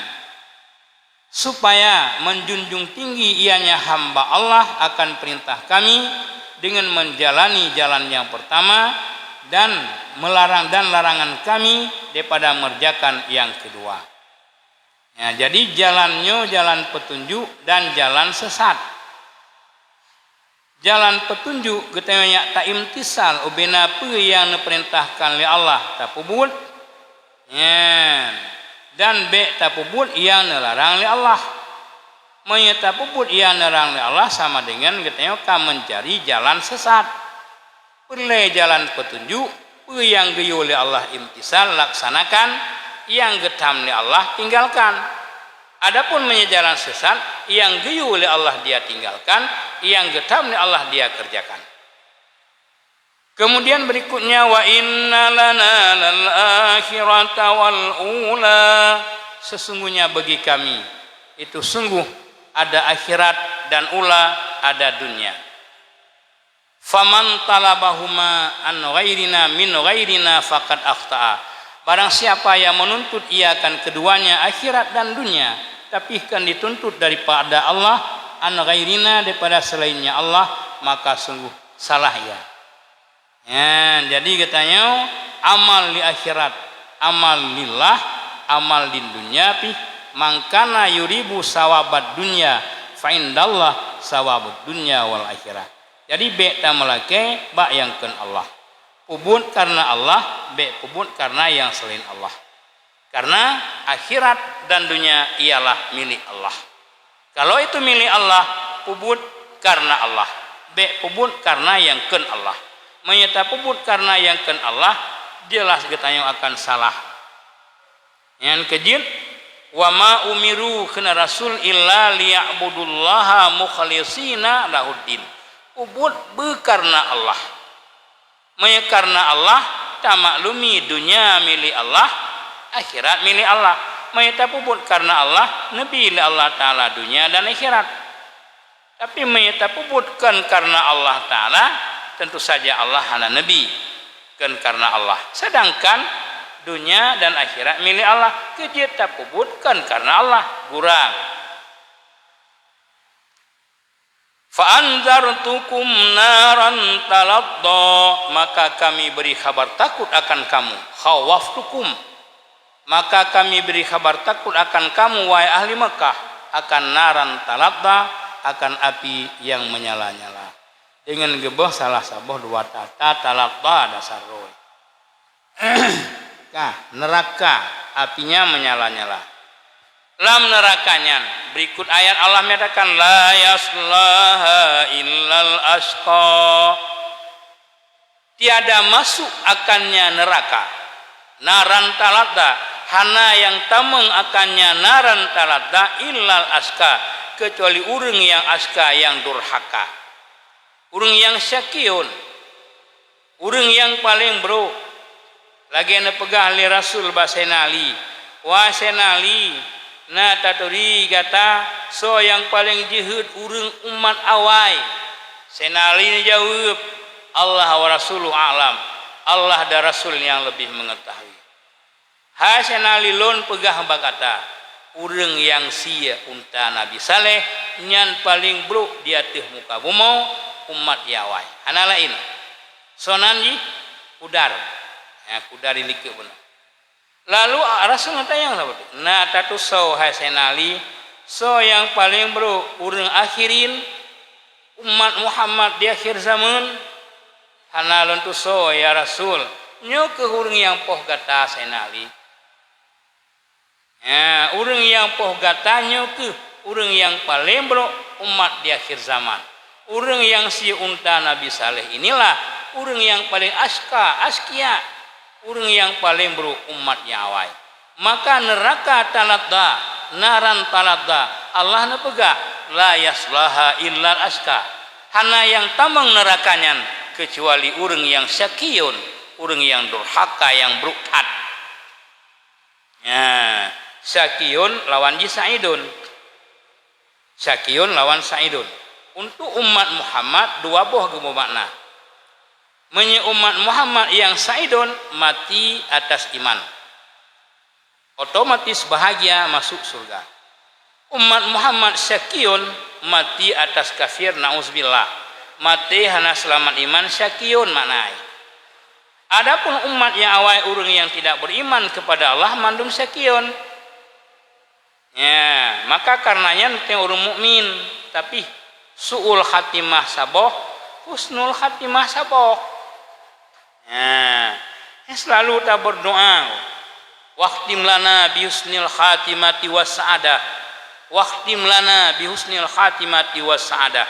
supaya menjunjung tinggi ianya hamba Allah akan perintah kami dengan menjalani jalan yang pertama dan melarang, dan larangan kami daripada mengerjakan yang kedua. Ya, jadi jalan nyoe jalan petunjuk dan jalan sesat. Jalan petunjuk geutanyoe nyak taimtisal ubena peue nyang neupeurintahkan lé Allah tapeubuet, nyan, dan bék tapeubuet nyang neularang lé Allah. Meunyoe tapeubuet nyang neularang lé Allah, sama deungon geutanyoe ka meuncari jalan sesat. Peureulée jalan petunjuk, peue nyang geuyue lé Allah imtisal, laksanakan, nyang geutham lé Allah tinggalkan. Adapun meunyoe jalan sesat, nyang geuyue lé Allah dia tinggalkan, nyang geutham lé Allah dia kerjakan. Kemudian berikutnya, "Wa inna lana lal akhirata wal ula," sesungguhnya bagi kami itu sungguh ada akhirat dan ula ada dunia. "Faman talabahuma an ghairina min ghairina faqad akhta'a." Barang siapa yang menuntut ia akan keduanya, akhirat dan dunia, tapi kan dituntut daripada Allah, an ghairina, daripada selainnya Allah, maka sungguh salah ia. Ya, jadi geutanyoe amal di akhirat, amal lillah, amal di dunia pih "Man kana yuribu sawabad dunya, fa indallah sawabud dunya wal akhirah." Jadi, bék tameulakée bak nyang kheun Allah. Peubuet kareuna Allah, bék peubuet kareuna nyang seulaén Allah. Karena akhirat dan dunia ialah milik Allah. Kalau itu milik Allah, peubuet karena Allah. Bék peubuet karena nyang kheun Allah. Meunyoe tapeubuet karena nyang kheun Allah, jelas geutanyoe akan salah. Nyang keujeuet, "Wa ma umiru," kheun Rasul, "illa liya'budullaha mukhlishina lahuddin." Peubuet beukarna Allah. Meunyoe karna Allah, tamaklumi dunia milik Allah, akhirat milik Allah. Meunyoe tapeubuet karna Allah, neubi lé Allah Taala dunia dan akhirat. Tapi meunyoe tapeubuet kon karna Allah Taala, tentu saja Allah hana neubi kon karna Allah. Sedangkan dunia dan akhirat milik Allah, keujeuet tapeubuet kon karna Allah. Gurang. "Fa anzartukum naran taladda," maka kami beri khabar takut akan kamu. "Khawaftukum," maka kami beri khabar takut akan kamu, wahai ahli Mekah, akan naran taladda, akan api yang menyala-nyala. Deungon geuboh salah saboh dua ta, ta taladda dasar roi. Ka, neraka, apinya menyala-nyala. Lam neraka nyan, berikut ayat Allah menyatakan, "La yaslaha illal asyqa." Tiada masuk akannya neraka. Naran taladda, hana nyang tamong akannya naran taladda illal asyqa, kecuali ureuëng nyang asyqa, nyang durhaka. Ureuëng nyang syaqiyyun, ureuëng nyang paleng brok. Lagée neupeugah lé Rasul bak Saidina Ali, "Wahai Saidina Ali, na taturi gata soe nyang paleng jeuhet ureuëng umat awai?" Saidina Ali neujaweueb, "Allah wa rasuluhu a'lam." Allah dan Rasul nyang leubeh meungeutahui. Hai Saidina Ali, lôn peugah bak gata, ureuëng nyang sie unta Nabi Saleh nyan paleng brok di ateueh muka bumoe umat nyang awai. Hana laén. Soe nan jih? Kudar. Ya, kudar di likot bunoe. Lalu Rasul geutanyong saboh teuk, "Na tatusoe, hai Saidina Ali, soe nyang paleng brok, ureuëng akhirin, umat Muhammad di akhir zaman?" "Hana lôn tusoe, ya Rasul." "Nyoe kheueh ureuëng nyang poh gata, Saidina Ali." Ya, ureuëng nyang poh gata nyoe kheueh ureuëng nyang paleng brok umat di akhir zaman. Ureuëng nyang sie unta Nabi Saleh inilah ureuëng nyang paleng asyqa, asyqiya, ureuëng nyang paleng brok umat nyang awai. Maka neuraka taladda, naran taladda, Allah neupeugah, "La yaslaha illal asyqa." Hana nyang tamong neuraka nyan keucuali ureuëng nyang syaqiyyun, ureuëng nyang durhaka, nyang brok that. Ya, syaqiyyun lawan jih sa'idun. Syaqiyyun lawan sa'idun. Untuk umat Muhammad dua boh geubeumakna. Meunyoe umat Muhammad nyang sa'idun, mati atas iman, otomatis bahagia masuk syurga. Umat Muhammad syaqiyyun, mati atas kafir, na'uzubillah, maté hana seulamat iman, syaqiyyun makna jih. Adapun umat nyang awai, ureuëng nyang tidak beriman kepada Allah, mandum syaqiyyun. Ya, maka kareuna nyan teuntée ureuëng mukmin, tapi su'ul khatimah saboh, husnul khatimah saboh. Ya, selalu taberdoa, "Wakhtim lana bi husnil khatimati was sa'adah. Wakhtim lana bi husnil khatimati was sa'adah.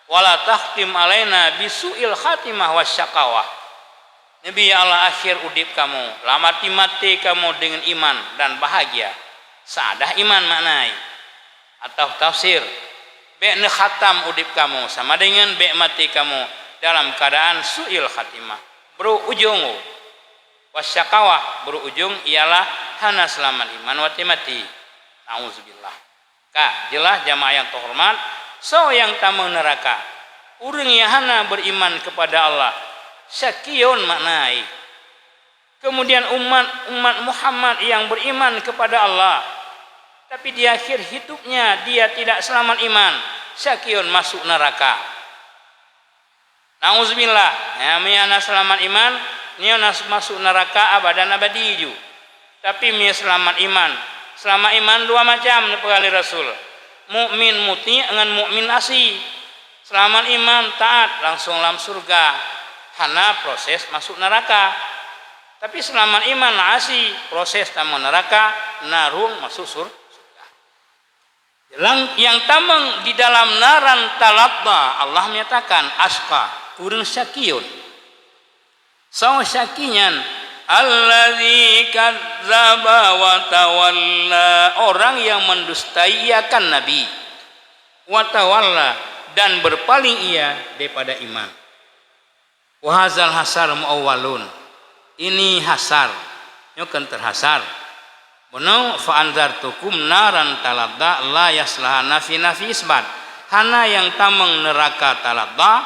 Wala takhtim alaina bi su'il khatimah was syaqawah." Neubi, ya Allah, akhir udeb kamoe, lam até maté kamoe deungon iman dan bahagia. Sa'adah iman makna jih. Atau tafsir, bék neukhatam udeb kamoe sama deungon bék maté kamoe dalam keuadaan su'il khatimah, brok ujong. Was syaqawah, brok ujong ialah hana seulamat iman watée maté. Na'uzubillah. Ka, jeulaih jamaah nyang teuhoreumat, soe nyang tamong neuraka? Ureuëng nyang hana beriman kepada Allah, syaqiyyun makna jih. Kemudian umat, umat Muhammad nyang beriman kepada Allah, tapi di akhir hidupnya dia tidak selamat iman, syaqiyyun, masuk neraka. Na'uzubillah, ya, meunyoe hana seulamat iman, nyoe na masuk neuraka abadan abadi ju. Tapi meunyoe seulamat iman, Seulamat iman dua macam neupeugah lé Rasul, mukmin muti' ngon mukmin asi. Seulamat iman taat langsong lam syeuruga, hana proses masuk neuraka. Tapi seulamat iman asi, proses tamong neuraka, na rhueng masuk sur-, syeuruga. Lam, nyang tamong di dalam naran taladha, Allah menyatakan asqa, ureuëng syakiun. Soe syaki nyan? Allazi kadzdzaba wa tawalla, orang yang mendustai ia akan Nabi. Wa tawalla, dan berpaling ia daripada iman. Wa hadzal hasar muawwalun. Ini hasar, nyoe kan terhasar. Bunoe, "Fa anzartukum naran taladha la yaslaha nafi nafi isbat." Hana nyang tamong neuraka taladha,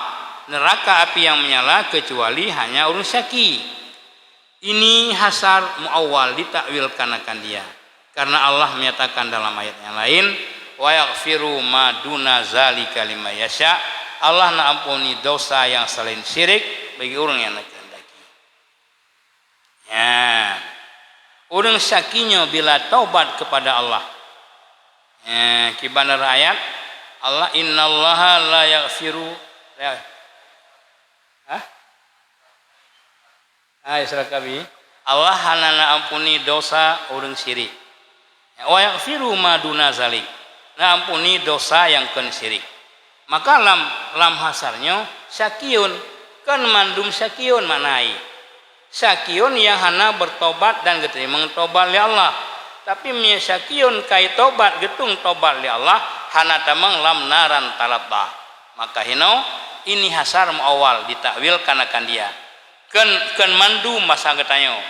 neuraka api yang menyala, kecuali hanya ureuëng syaki. Ini hasar muawwal ditakwilkan akan dia. Karena Allah menyatakan dalam ayat yang lain, "Wa yaghfiru ma duna zalika liman yasha." Allah na ampuni dosa yang selain syirik bagi ureuëng yang na kehendaki. Ya. Ureuëng syaki nyoe bila taubat kepada Allah. Ya, kiban ayat Allah, "Innallaha la yaghfiru," ya. Hah? Hai, salah kami. Allah hana na ampuni dosa ureuëng syirik. Wa yaghfiru ma duna zalik. Na ampuni dosa nyang kon syirik. Maka lam, lam hasar nyoe syakiun, kon mandum syakiun makna jih. Syakiun nyang hana bertobat dan geuteurimong tobat lé Allah. Tapi meunyoe syakiun kai tobat, geutung tobat lé Allah, hana tamong lam naran taladha. Maka hinoe ini hasar muawwal ditakwilkan akan dia. Kon, kon mandum masa geutanyoe.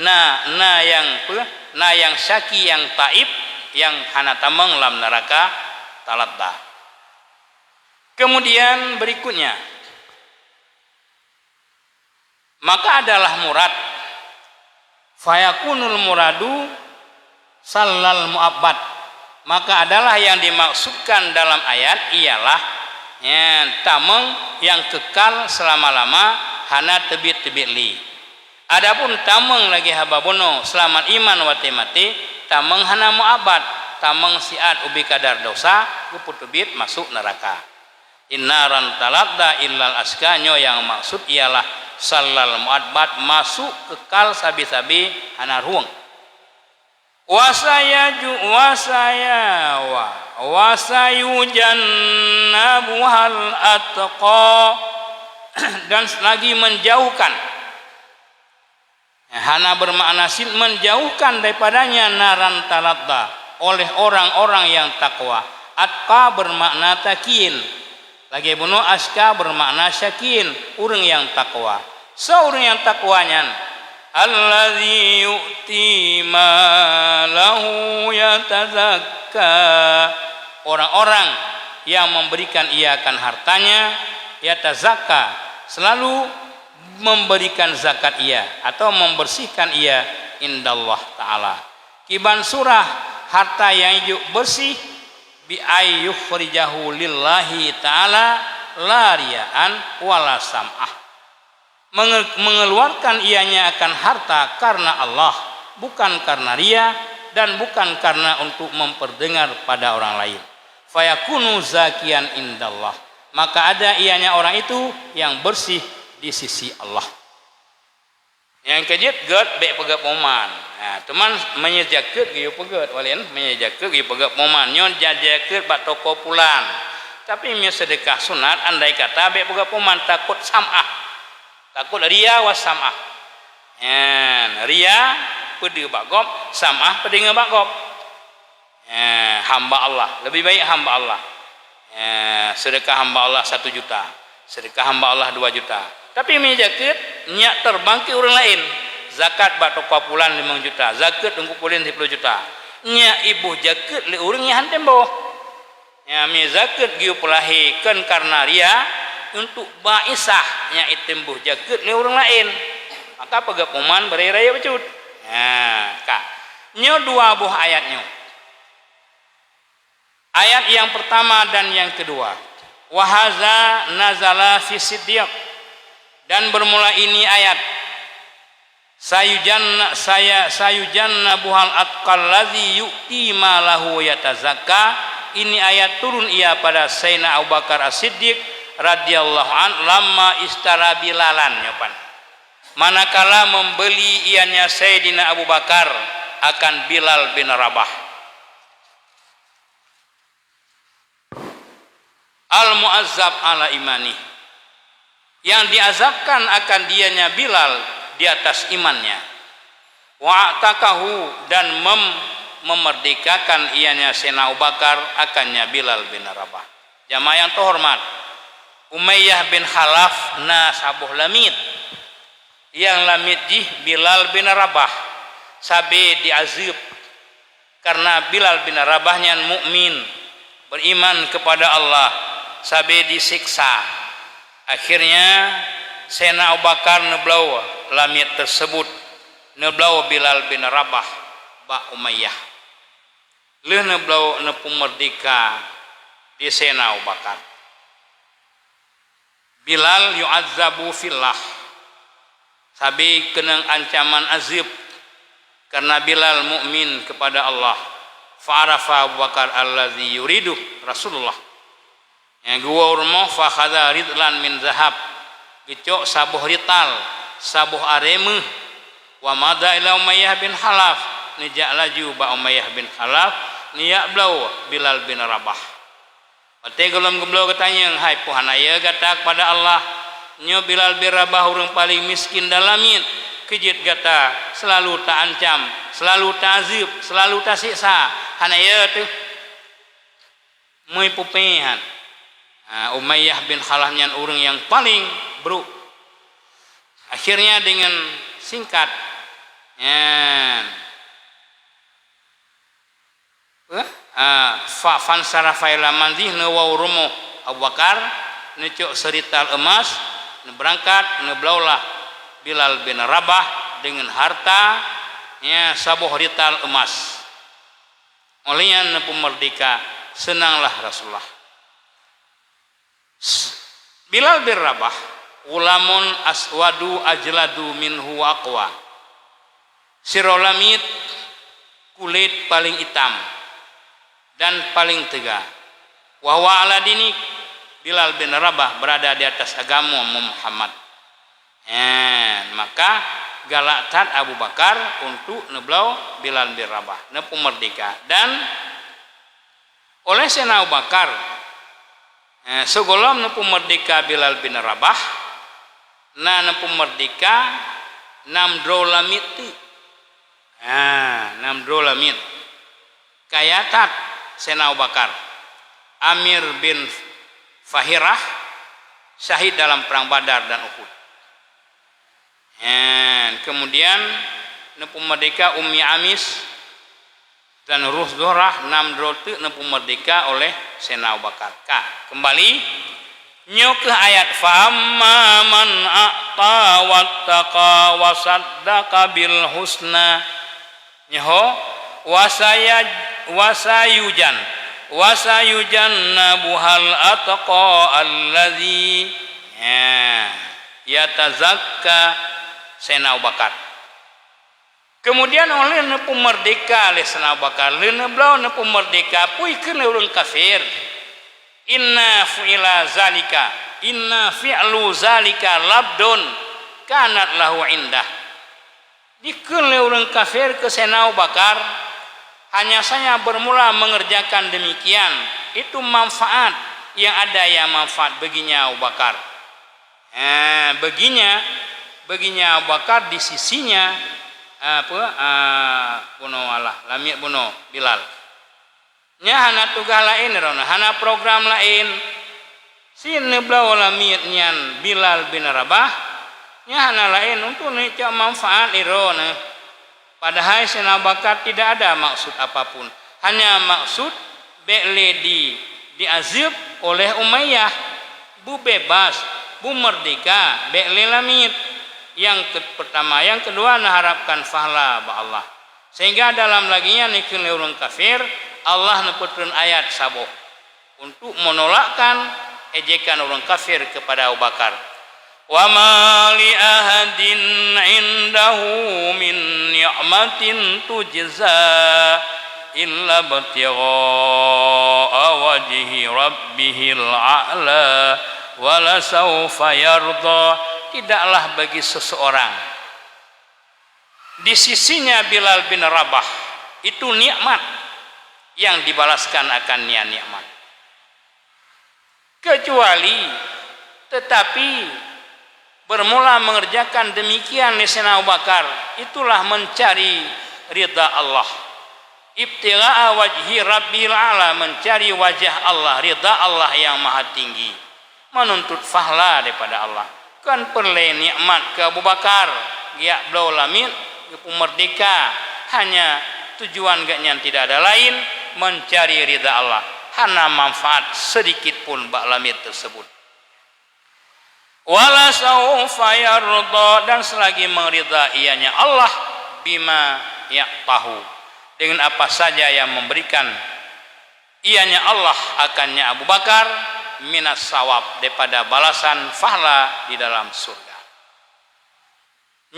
Na, na nyang peue? Na nyang syaki nyang taib nyang hana tamong lam neuraka taladha. Kemudian berikutnya, maka adalah murad, fayakunul muradu sallal muabbad. Maka adalah yang dimaksudkan dalam ayat ialah, ya, tamong nyang kekal selama-lama hana teubiet-teubiet lé. Adapun tamong lagée haba bunoe seulamat iman watée maté, tamong hana muabbad, tamong siat ubé kadar dosa geupeuteubiet masuk neuraka. Innaran taladha illal aska, nyoe nyang maksud ialah sallal muabbad, masuk kekal sabe-sabe hana rhueng. Wasayaju-, wasaya-, wa-, wasayujannabuhal atqa, dan lagi menjauhkan, hana bermakna sil-, menjauhkan daripadanya naran taladha oleh orang-orang yang takwa. Atqa bermakna takin. Lagée bunoe aska bermakna syakin, ureuëng nyang takwa. Soe ureuëng nyang takwa nyan? Allazi yu'ti malahu yatazakka. Orang-orang yang memberikan ia akan hartanya, yatazakka, selalu memberikan zakat ia atau membersihkan ia indallah Ta'ala. Kiban surah, harta nyang jijok bersih, bi ay yukhrijahu lillahi ta'ala la riya'an wala sam'ah. Menge-, mengeluarkan ianya akan harta karena Allah, bukan karena ria dan bukan karena untuk memperdengar pada orang lain. Fayakunu zakiyan indallah. Maka ada ianya orang itu yang bersih di sisi Allah. Nyang keujeuet gét bék peugét peuman. Ha, teuma meunyoe jakeuet geuyue peugét, walén, meunyoe jakeuet geuyue peugét peuman. Nyoe ja-, jakeuet bak toko pulan. Tapi meunyoe seudeukah sunat, andai kata bék peugét peuman, takot sam'ah. Takot ria wa sam'ah. Nyan, ria peudeuh bak gob, sam'ah peudeungoe bak gob. Eh, hamba Allah, lebih baik hamba Allah. Eh, sedekah hamba Allah satu juta, sedekah hamba Allah dua juta. Tapi meunyoe jakeuet, nyak terbangkit ureuëng laén, zakat bak toko pulan limong juta, zakeuet teungku pulan siplôh juta. Nyak iboh jakeuet lé ureuëng nyang han tem boh. Ya, meunyoe zakeuet geuyue peulahé kon karena ria, untuk baisah nyak item boh jakeuet lé ureuëng laén. Maka peugét peuman beurai raya bacut. Ya, ka. Nyoe dua boh ayat nyoe. Ayat yang pertama dan yang kedua. Wa haza nazala fi Siddiq. Dan bermula ini ayat Sayujanna-, saya-, sayujannabuhal atqal ladzi yu'ti malahu yatazakka. Ini ayat turun ia pada Sayyidina Abu Bakar As-Siddiq radhiyallahu an lamma istara Bilalan nyopan. Manakala membeli ianya Sayyidina Abu Bakar akan Bilal bin Rabah. Al-mu'azzab ala imani, yang diazabkan akan dianya Bilal di atas imannya. Wa a'taqahu, dan mem-, memerdekakan ianya Sayyidina Abu Bakar akannya Bilal bin Rabah. Jamaah yang terhormat, Umayyah bin Khalaf na saboh lamiet. Nyang lamiet jih Bilal bin Rabah, sabe diazeueb. Karena Bilal bin Rabah nyan mukmin, beriman kepada Allah, sabe disiksa. Akhirnya, Sayyidina Abu Bakar neubloe lamiet tersebut, neubloe Bilal bin Rabah bak Umayyah. Lheueh neubloe, neupeumeurdeka di Sayyidina Abu Bakar. Bilal yu'azzabu fillah, sabe keunong ancaman azeueb karena Bilal mukmin kepada Allah. Fa'arafa Abu Bakar allazi yuridu Rasulullah. Nyang geuwoe u rumoh, fakhadha ritlan min zahab, geucok saboh rital, saboh aré méuh. Wa madha ila Umayyah bin Khalaf, neujak laju bak Umayyah bin Khalaf, neujak bloe Bilal bin Rabah. Watée gohlom geubloe geutanyong, "Hai, peue hana yö gata kepada Allah? Nyoe Bilal bin Rabah ureuëng paleng miskin dan lamiet, keu jeuet gata seulalu ta-ancam, seulalu ta-azeueb, seulalu tasiksa. Hana yö teuh?" Meuipupe han. Ha, Umayyah bin Khalaf nyan ureuëng nyang paleng brok. Akhirnya dengan singkat, nyan, eh, ah, fa-, fansarafa ila manzilih, neuwoe u rumoh Abu Bakar, neucok seurital eumas, neubeurangkat, neubloelah Bilal bin Rabah dengan harta, ya, saboh rital eumas. Óh lheueh nyan neupeumeurdeka, seunanglah Rasulullah. Bilal bin Rabah, ghulamun aswadu ajladu minhu wa aqwa. Sidroe lamiet kulét paleng itam dan paleng teuga. Wa huwa ala dini, Bilal bin Rabah berada di atas agama Muhammad. Eh, maka galak that Abu Bakar untuk neubloe Bilal bin Rabah, neupeumeurdeka. Dan oleh Saidina Abu Bakar, eh, sigohlom neupeumeurdeka Bilal bin Rabah, na neupeumeurdeka nam droe lamiet teuk. Ha, nam droe lamiet. Kaya that Saidina Abu Bakar, Amir bin Fahirah, syahid dalam perang Badar dan Uhud. Han, kemudian neupeumeurdeka Ummi Amis dan Ruh Zuhrah, nam droe teuk neupeumeurdeka oleh Saidina Abu Bakar. Ka, keumbali, nyoe kheueh ayat, "Fa amma man a'ta wattaqa wa saddaqa bil husna." Nyoe, "Wa saya-, wa sayujan, wa sayujannabuhal atqa allazi." Ya, yatazakka Saidina Abu Bakar. Kemudian óh lheueh neupeumeurdeka lé Saidina Abu Bakar, lheueh neubloe neupeumeurdeka, peue kheun lé ureuëng kafir, "Inna fi'la zalika, inna fi'lu zalika labdun kanat lahu indah." Dikheun lé ureuëng kafir keu Saidina Abu Bakar, hanya saja bermula mengerjakan demikian, itu manfaat yang ada, yang manfaat baginya Abu Bakar. Eh, baginya, baginya Abu Bakar di sisinya, eh, apa, eh, bunoe Allah, lamiet bunoe Bilal. Nyan hana tugaih laén droeneuh, hana program laén. Sit neubloe lamiet nyan Bilal bin Rabah, nyan hana laén untuk neucok manfaat droeneuh. Padahai Saidina Abu Bakar tidak ada maksud apapun. Hanya maksud bék lé di, diazeueb oleh Umayyah. Beubeubaih, beumeurdeka, bék lé lamiet. Nyang ke-, pertama. Nyang keudua, neuharapkan pahala bak Allah. Sehingga dalam lagée nyan dikheun lé ureuëng kafir, Allah neupeutreun ayat saboh untuk menolakkan ejekan ureuëng kafir kepada Abu Bakar. Wa ma li ahadin indahu min ni'matin tujza illa ibtigha'a wajhi rabbihil a'la wa la saufa yarda. Tidaklah bagi seseorang di sisinya Bilal bin Rabah itu nikmat yang dibalaskan akan nia nikmat. Kecuali, tetapi, bermula mengerjakan demikian di Sayyidina Abu Bakar, itulah mencari ridha Allah. Ibtigha'a wajhi rabbihil a'la, mencari wajah Allah, ridha Allah yang maha tinggi. Menuntut fahla daripada Allah. Kon peureulée nikmat keu Abu Bakar, geujak bloe lamiet, geupeumerdeka, hanya tujuan geuhnyan tidak ada lain, mencari ridha Allah. Hana manfaat sedikit pun bak lamiet tersebut. Wa la saufa yarda, dan selagi meridha ianya Allah, bima ya'tahu, dengan apa saja yang memberikan ianya Allah akannya Abu Bakar, minas sawab, daripada balasan fahla di dalam surga.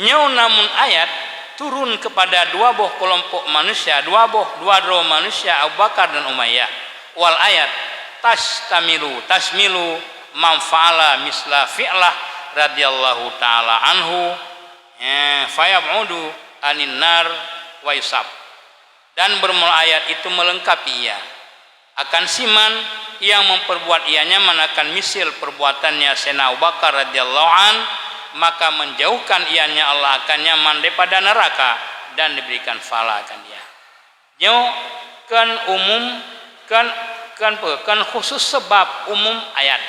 Nyoe namun ayat turun kepada dua boh kelompok manusia, dua boh, dua droe manusia, Abu Bakar dan Umayyah. Wal ayat tastamilu, tashmilu man fa'ala misla fi'lah radhiyallahu ta'ala anhu, eh, fayab'udu anin nar wa yusab. Dan bermula ayat itu melengkapi ia. Akan si man yang memperbuat ia nyaman akan misil perbuatannya Sayyidina Abu Bakar radhiyallahu an, maka menjauhkan ianya Allah akan nyaman daripada neraka dan diberikan pahala akan dia. Nyoe kon umum, kon, kon peue, kon khusus sebab, umum ayat.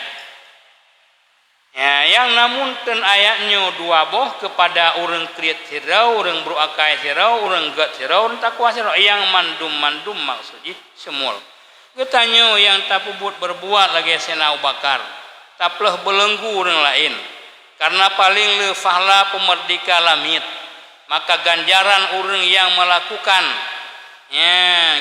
Ya, nyang namun teun ayat nyoe dua boh keupada ureuëng kriet sidroe, ureuëng brok akai sidroe, ureuëng gét sidroe, ureuëng takwa sidroe, nyang mandum-mandum maksud jih seumul. Geutanyoe nyang tapeubuet beurbuat lagée Saidina Abu Bakar, taplôh beuleunggu ureuëng laén, kareuna paleng le pahala peumeurdeka lamiet. Maka ganjaran ureuëng nyang meulakukan, ya,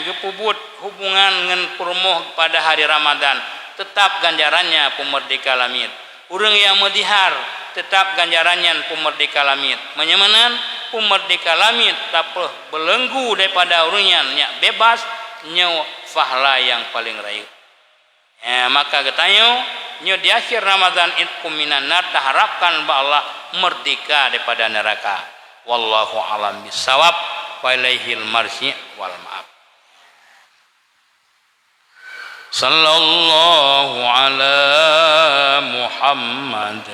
geupeubuet hubungan ngon peurumoh pada hari Ramadhan, teutap ganjarannya peumeurdeka lamiet. Ureuëng nyang meudihar, teutap ganjaran nyan peumeurdeka lamiet. Meunyoe meunan, peumeurdeka lamiet taplôh beuleunggu daripada ureuëng nyan nyang beubaih, nyoe pahala nyang paleng rayeuk. Eh, maka geutanyoe, nyoe di akhir Ramadhan, itqum minan nar, taharapkan bak Allah meurdeka daripada neuraka. Wallahu a'lam bissawab. Wa ilaihil marji' wal ma'ab. Sallallahu ala Muhammad.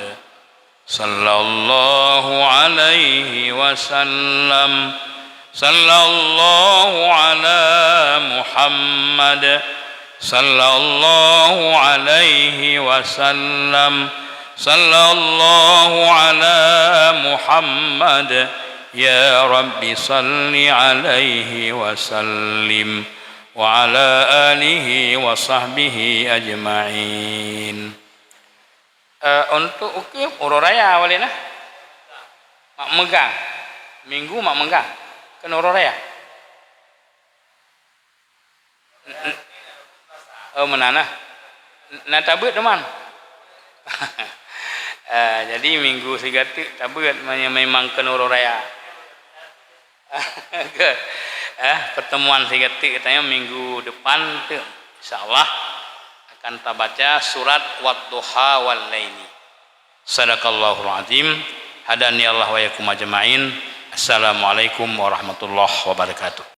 Sallallahu alaihi wasallam. Sallallahu ala Muhammad. Sallallahu alaihi wasallam. Sallallahu ala Muhammad. Ya Rabbi salli alaihi wasallim. Wa ala alihi wa sahbihi ajma'in. Eh, untuk ukeueb uroe raya waleh nah. Mak meugang. Minggu mak meugang. Keunoe uroe raya. N-, n-, oh, meunan nah. N-, na tabeuet teuma. Eh, jadi minggu sigoe teuk tabeuet, me-, memang keunoe uroe raya. Eh, pertemuan sigoe teuk geutanyoe minggu depan teuk, insya Allah akan tabaca surat Wadduha wal Laili. Sadaqallahul azim. Hadani Allah wa iyyakum ajma'in. Assalamualaikum warahmatullahi wabarakatuh.